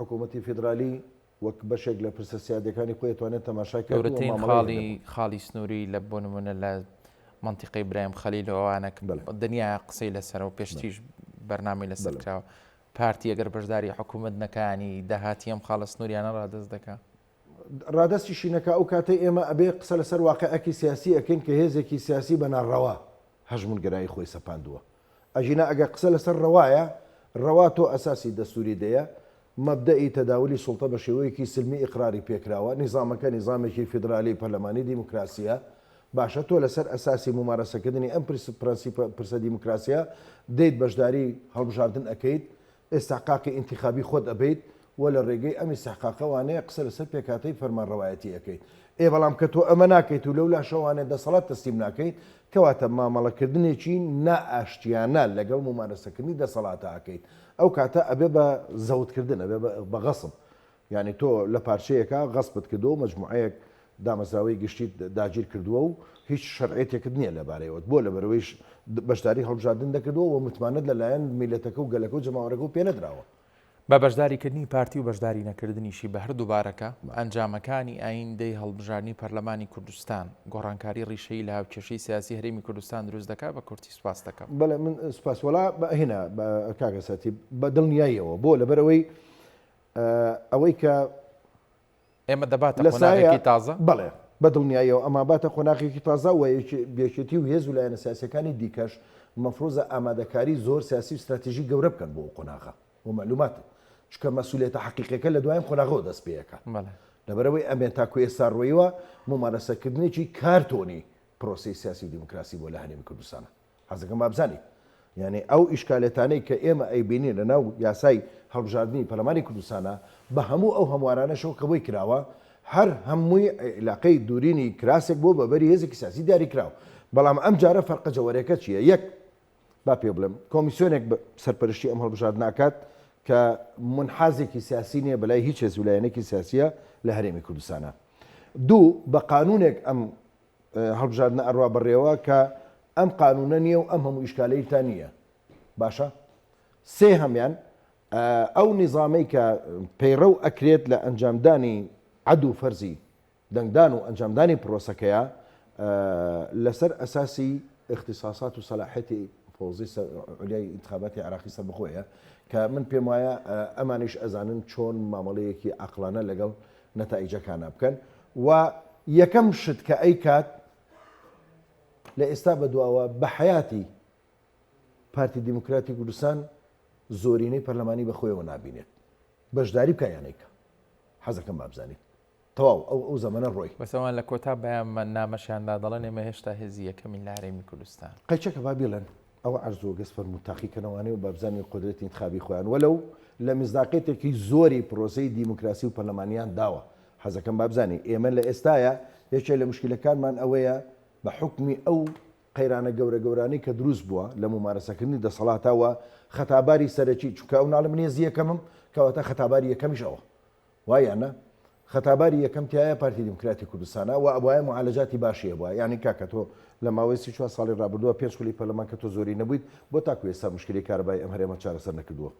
حکوومەتی فیدرالی وەک بەشێک لە پرسە سیادیەکانی خۆی ئەتوانێت تەماشای کات و گەورەترین مامەڵەی خاڵی لەگەڵ. خاڵی سنووری لە بۆ نموونە لە مەنتیقەی برایم خەلیل و ئەوانە کە بەلێ. دنیا قسەی لەسەرە و پێشتریش بەرنامەی لەسەر بەلێ. کراوە. پارتی ئەگەر بەشداری حکوومەت نەکانی داهاتی ئەم خاڵە سنووریانە ڕادەست دەکا؟ ڕادەستیشی نەکا ئەو کاتەی ئێمە ئەبێ قسە لەسەر واقیعێکی سیاسی ئەکەین کە هێزێکی سیاسی بە ناڕەوا هەژموونگەرایی خۆی سەپاندووە. ئەگینا ئەگەر قسە لەسەر ڕەوایە، ڕەوا تۆ ئەساسی دەستووری دەیە، مەبدەئی تەداولی سوڵتە بە شێوەیەکی سلمی ئیقراری پێکراوە، نیزامەکە نیزامێکی فیدرالی پەرلەمانی دیموکراسییە، باشە تۆ لەسەر ئەساسی مومارەسەکردنی ئەم پرەنسیپە پرسە دیموکراسییە دێیت بەشداری هەڵبژاردن ئەکەیت، ئیستحقاقی ئینتیخابی خۆت ئەبەیت و لە ڕێگەی ئەم ئیستحقاقەوانەیە قسە لەسەر پێکهاتەی فەرمانڕەوایەتی ئەکەیت. ئێ بەڵام کە تۆ ئەمە ناکەیت و لەولاشەوانێ دەسەڵات تەسلیم ناکەیت، کەواتە مامەڵەکردنێکی نائاشتیانە لەگەڵ مومارەسەکردنی دەسەڵاتا ئەکەیت. ئەو کاتە ئەبێ بە زەوتکردن، ئەبێ بە غەسب. یانی تۆ لە پارچەیەکا غەسبت کردووە و مەجموعەیەک دامەزراوەی گشتیت داگیر کردووە و هیچ شەرعیەتێکت نییە لەبارەیەوە. بۆ؟ لەبەرئەوەی بەشداری هەڵبژاردن نەکردووە و متمانەت لەلایەن میللەتەکە و گەلەکە و جەماوەرەکەوە پێنەدراوە. بە بەشداریکردنی پارتی و بەشداری نەکردنیشی بە هەردوو بارەکە، ئەنجامەکانی ئایندەی هەڵبژاردنی پەرلەمانی کوردستان، گۆڕانکاری ڕیشەیی لە هاوکێشەی سیاسی هەرێمی کوردستان دروست دەکات، بە کورتی سوپاست دەکەم. بەڵێ من سوپاس وەڵا هینا کاکە سەرتیپ بە دڵنیاییەوە بۆ لەبەرئەوەی ئەوەی کە ئێمە دەباتە قۆناغێکی تازە؟ بەڵێ بە دڵنیاییەوە ئەمانباتە قۆناغێکی تازە و یەکێتی و هێز و لایەنە سیاسیەکانی دیکەش مەفروزە ئامادەکاری زۆر سیاسی و ستراتیژی گەورە بکەن بۆ ئەو قۆناغە و مەعلومات چونکە مەسولیەتە حەقیقیەکە لە دوایم قۆناغەوە دەست پێ ئەکات لەبەرئەوەی ئەمێ تاکو ئێستا ڕۆیوە مومارەسەکردنێکی کارتۆنی پرۆسەی سیاسی و دیموکراسی بووە لە هەرێمی کوردستانە. حەزەکەم با بزانیت یانی ئەو ئیشکالێتانەی کە ئێمە ئەیبینین لە ناو یاسای هەڵبژاردنی پەرلەمانی کوردستانا بە هەموو ئەو هەموارانەشەوە کە بۆی کراوە هەر هەمووی عیلاقەی دورینی کراسێک بووە بە بەری هێزێکی سیاسی دیاریکراو بەڵام ئەم جارە فەرقە جەوەرەکە چییە یەک با پێ بڵێم کۆمیسیۆنێک سەرپەرشتی ئەم هەڵبژاردنە ئەکات کە منحازێکی سیاسی نییە بەلای هیچ هێز و لایەنێکی سیاسیە لە هەرێمی کوردستانا دوو بە قانونێک ئەم هەڵبژاردنە ئەڕوا بەڕێوە کە ئەم قانونە نییە و ئەم هەموو ئیشکالەیلتا نییە باشە سێهەمیان ئەو نیزامەی کە پەیڕەو ئەکرێت لە ئەنجامدانی عەد و فەرزی دەنگدان و ئەنجامدانی پرۆسەکەیە لەسەر ئەساسی اختصاصات و سەلاحیەتی فەوزی عولیای ئینتخاباتی عێراقی سەربەخۆیە کە من پێم وایە ئەمانیش ئەزانن چۆن مامەڵەیەکی عەقڵانە لەگەڵ نەتائیجەکانا بکەن و یەکەم شت کە ئەیکات لە ئێستا بەدواوە بە حەیاتی پارتی دیموکراتی کوردستان زۆرینەی پەرلەمانی بە خۆیەوە نابینێت بەشداری بکە یان نەیکا حەزەکەم با بزانیت تەواو ئەو ئەو زەمەنە ڕۆی. بەس ئەوان لە کۆتا بەیاننامەشیاندا دەڵێن ئێمە هێشتا هێزی یەکەمین لە هەرێمی کوردستان. قەیچەکە با بیڵێن ئەوە عەرز و گەز فەرموو تاقیکەنەوانەی و با بزانین قودرەتی ئینتخابی خۆیان وەلەو لە میسداقیەتێکی زۆری پرۆسەی دیموکراسی و پەرلەمانیان داوە حەزەکەم با بزانی ئێمە لە ئێستایا یەکێ لە موشکیلەکانمان ئەوەیە بە حوکمی ئەو قەیرانە گەورە گەورانەی کە دروست بووە لە مومارەسەکردنی دەسەڵاتا و خەتاباری سەرەکی چونکە ئەو ناڵێ من هێزی یەکەمم کەواتە خەتاباری یەکەمیش ئەوە وایە یان نا؟ خەتاباری یەکەم تیایە پارتی دیموکراتی کوردستانە و ئەبوایە معالەجاتی باشی هەبوایە یانی کاکە تۆ لە ماوەی 34 ساڵی ڕابردووە پێنج خولی پەرلەمان کە تۆ زۆری نەبوویت بۆ تاکو ئێستا مشکلەی کارەبای ئەم هەرێمە چارەسەر نەکردووە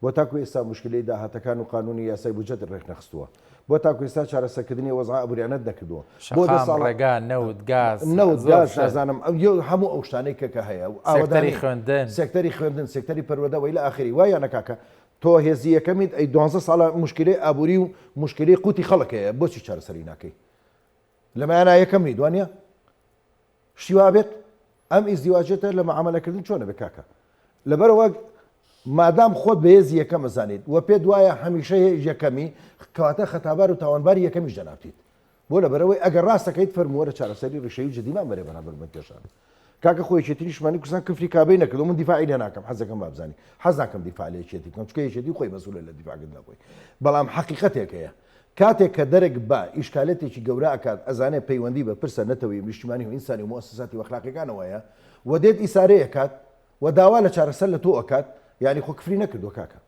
بۆ تاکو ئێستا مشکلەی داهاتەکان و قانونی یاسای بودجەت ڕێکنەخستووە بۆ تاکو ئێستا چارەسەرکردنی وەزعە ئابووریانەت نەکردووە بۆ دە شەقام، ساڵە ڕێگا، نەوت، گاز، نەوت زۆر گاز شت. نازانم ئەو هەموو ئەو شتانەی کە کە هەیە و سێکتەری ئاوەدانی خوێندن. سێکتەری خوێندن سێکتەری پەروەردە وەیلە ئاخری وایە نە کاکە تۆ هێزی یەکەمیت ئەی دوانزە ساڵە موشکیلەی ئابوری و موشکیلەی قوتی خەڵک هەیە بۆچی چارەسەری ناکەی لەمایانا یەکەم نیت وانە شتی وا بێت ئەم ئیزدیواجێتە لە معاملەکردن چۆنە بێ کاکە لەبەرەوە مادام خۆت بە هێزی یەکەم ئەزانیت و پێت وایە هەمیشە یەکەمی کەواتە خەتابار و تاوانباری یەکەمیش جەنابتیت بۆ لەبەرئەوەی ئەگەر ڕاست دەکەیت فەرموو وەرە چارەسەری ڕیشەیی و جدیمان بەرێ بەرامبەر بەم کێشانە. کاکە خۆ یەکێتی نیشتمانی کوردستان کفری کابەی نەکردووە من دیفاعی لێ ناکەم حەز دەکەم با بزانی حەز ناکەم دیفاع لە یەکێتی بکەم چونکە یەکێتی خۆی مەسئولە لە دیفاعکردن لە خۆی بەڵام حەقیقەتێک هەیە کاتێک کە دەرک بە ئیشکالێتێکی گەورە ئەکات ئەزانێ پەیوەندی بە پرسە نەتەوەیی و نیشتیمانی و ئینسانی و موئەسەساتی و ئەخلاقیەکانەوە هەیە و دێت ئیسارەی ئەکات و داوا لە چارەسەر لە تۆ ئەکات یانی خۆ کفری نەکردووە کاکە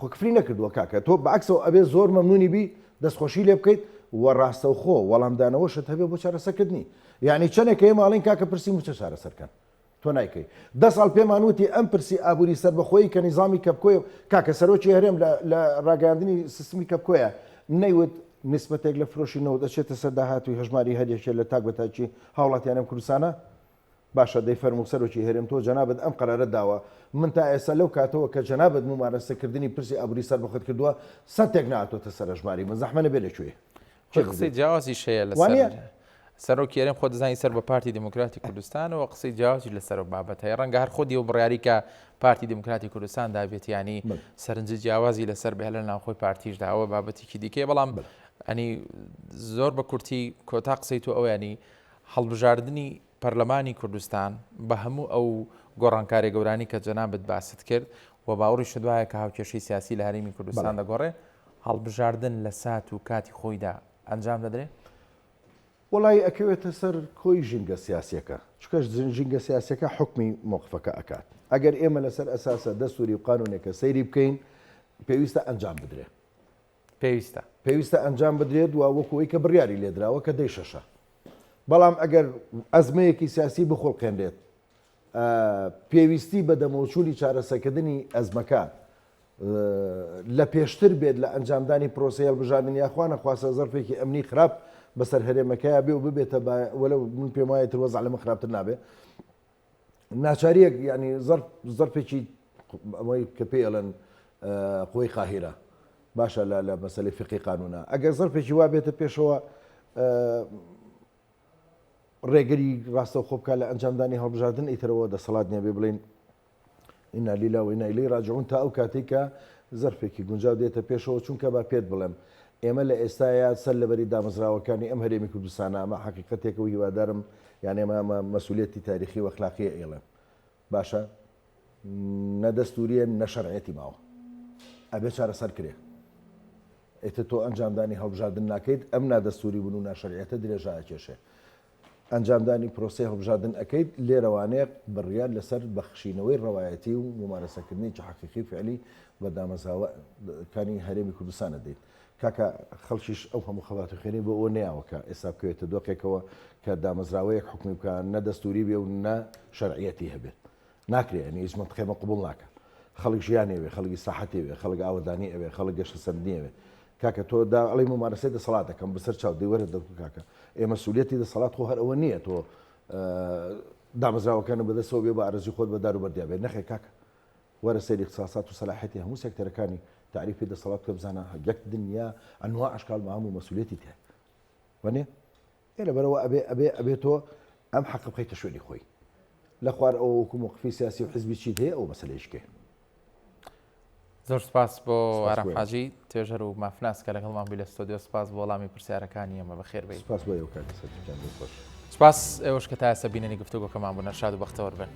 خۆ کفری نەکردووە کاکە تۆ بەعکسەوە ئەبێ زۆر مەمنونی بی دەستخۆشی لێ بکەیت و ڕاستەوخۆ وەڵامدانەوەشت هەبێ بۆ چارەسەرکردنی یعنی چەندێک ئێمە ئەڵێین کاکە پرسی موچە چارەسەرکەن تۆ نایکەی دە ساڵ پێمان وتی ئەم پرسی ئابووری سەربەخۆیی کە نیزامی کەپکۆیە کاکە سەرۆکی هەرێم لە ڕاگەیاندنی سیستمی کەپکۆیە نەیوت نسبەتێک لە فرۆشی نەوت ئەچێتە سەر داهاتووی هەژماری هەر یەکێ لە تاک بە تاکی هاوڵاتیانی ئەم کوردستانە. باشە دەی فەرموو سەرۆکی هەرێم تۆ جەنابت ئەم قەرارەت داوە، من تا ئێستا لەو کاتەوە کە جەنابت مومارەسەکردنی پرسی ئابووری سەربەخۆت کردووە سەنتێک نەهاتۆتە سەر ئەژماری من، زەحمە نەبێ لە کوێیە؟ کێ قسەی جیاوازیش هەیە لەسەر سەرۆکی هەرێم خۆ دەزانی سەر بە پارتی دیموکراتی کوردستانەوە قسەی جیاوازی لەسەر ئەو بابەت هەیە ڕەنگە هەر خۆدی و بڕیاری کە پارتی دیموکراتی کوردستان دابێت ینی سەرنجی جیاوازی لەسەر بێ لە ناوخۆی پارتیشدا ئەوە بابەتێکی دیکەیە بەڵام ئەنی زۆر بە کورتی کۆتا قسەی تۆ ئەویانی هەڵبژاردنی پەرلەمانی کوردستان بە هەموو ئەو گۆڕانکاریە گەورانی کە جەنابت باست کرد و باوەڕیشت وایە کە هاوکێشەی سیاسی لە هەرێمی کوردستان دەگۆڕێ، هەڵبژاردن لە سات و کاتی خۆیدا ئەنجام دەدرێ؟ وەڵایی ئەکەوێتە سەر کۆی ژینگە سیاسیەکە، چونکە ژینگە سیاسیەکە حوکمی مەوقفەکە ئەکات. ئەگەر ئێمە لەسەر ئەساسە دەستوری و قانونێکە سەیری بکەین پێویستە ئەنجام بدرێ. پێویستە. پێویستە ئەنجام بدرێت و وەکو ئەوەی کە بڕیاری لێدراوە کە دەی شەشە. بەڵام ئەگەر ئەزمەیەکی سیاسی بخوڵقێنرێت پێویستی بە دەمەوچوونی چارەسەکردنی ئەزمەکە لە پێشتر بێت لە ئەنجامدانی پرۆسەی هەڵبژاردن یاخوا نەخواستە زەرفێکی ئەمنی خراپ بەسەر هەرێمەکەیا بێ و ببێتە وەلو من پێم وایە تر وەزع لەمە خراپتر نابێ ناچاریەک یعنی زەرف زەرفێکی ئەوەی کە پێی ئەڵێن قوەی قاهیرە باشە لە لە مەسەلەی فقی قانونە ئەگەر زەرفێکی وا بێتە پێشەوە ڕێگری ڕاستەوخۆ بکات لە ئەنجامدانی هەڵبژاردن ئیترەوە دەسەڵات نیە بێ بڵین إنا لله وإنا إليه راجعون تا ئەو کاتێک کە زەرفێکی گونجاو دێتە پێشەوە چونکە با پێت بڵێم ئێمە لە ئێستایا سەر لەبەری دامەزراوەکانی ئەم هەرێمی کوردستانە ئەمە حەقیقەتێکە و هیوادارم یان ئێمە ئەمە مەسئولیەتی تاریخی و ئەخلاقیە ئەیڵێم باشە نە دەستوریە نە شەرعیەتی ماوە ئەبێ چارەسەر کرێ ئیتر تۆ ئەنجامدانی هەڵبژاردن ناکەیت ئەم نادەستوری بوون و ناشەرعیەتە درێژە ئەکێشێ ئەنجامدانی پرۆسەی هەڵبژاردن ئەکەیت، لێرەوانەیە بڕیار لەسەر بەخشینەوەی ڕەوایەتی و مومارەسەکردنێکی حەقیقی و فیعلی بە دامەزراوەکانی هەرێمی کوردستان ئەدەیت. کاکە خەڵکیش ئەو هەموو خەبات و خوێنەی بۆ ئەوە نەیاوە کە ئێستا بکەوێتە دۆخێکەوە کە دامەزراوەیەک حوکمی بکا نە دەستووری بێ و نە شەرعیەتی هەبێت. ناکرێ یانی هیچ مەنتقێ ئەمە قبوڵ ناکا. خەڵک ژیانی ئەوێ، خەڵک ئیسراحەتی ئەوێ، خەڵک ئاوەدانی ئەوێ، خەڵک گەشەسەندنی ئەوێ. کاکە تۆ دا ئەڵێی مومارەسەی دەسەڵات دەکەم بەسەر چاو دەی وەرە دەکو کاکە ئێ مەسئولیەتی دەسەڵات خۆ هەر ئەوە نییە تۆ دامەزراوەکانت بەدەستەوە بێ بە ئارەزوی خۆت بە دار و بەردیا بێ نەخێر کاکە وەرە سەیری اختصاصات و سەلاحیەتی هەموو سێکتەرەکانی تەعریفی دەسەڵات بکە بزانە یەک دنیا ئەنواع ئەشکال مەهام و مەسئولیەتی تیایە وەنیە؟ ئێ لەبەرئەوە ئەبێ ئەبێ ئەبێ تۆ ئەم حەقە بخەیتە شوێنی خۆی. لە خوار ئەوە وەکو مۆقفی سیاسی و حزبی چیت هەیە ئەوە مەسەلەیش کێ. زۆر سپاس بۆ ئارام حاجی توێژەر و مافناس کە لەگەڵمان بووی لە ستۆدیۆ سپاس بۆ وەڵامی پرسیارەکانی ئێمە بەخێر بێی. سپاس بۆ ئێوە کاک سەرچاو گیان دڵخۆش. سپاس ئێوەش کە تا ئێستا بینەری گفتوگۆکەمان بوون هەر شاد و بەختەوەر بن.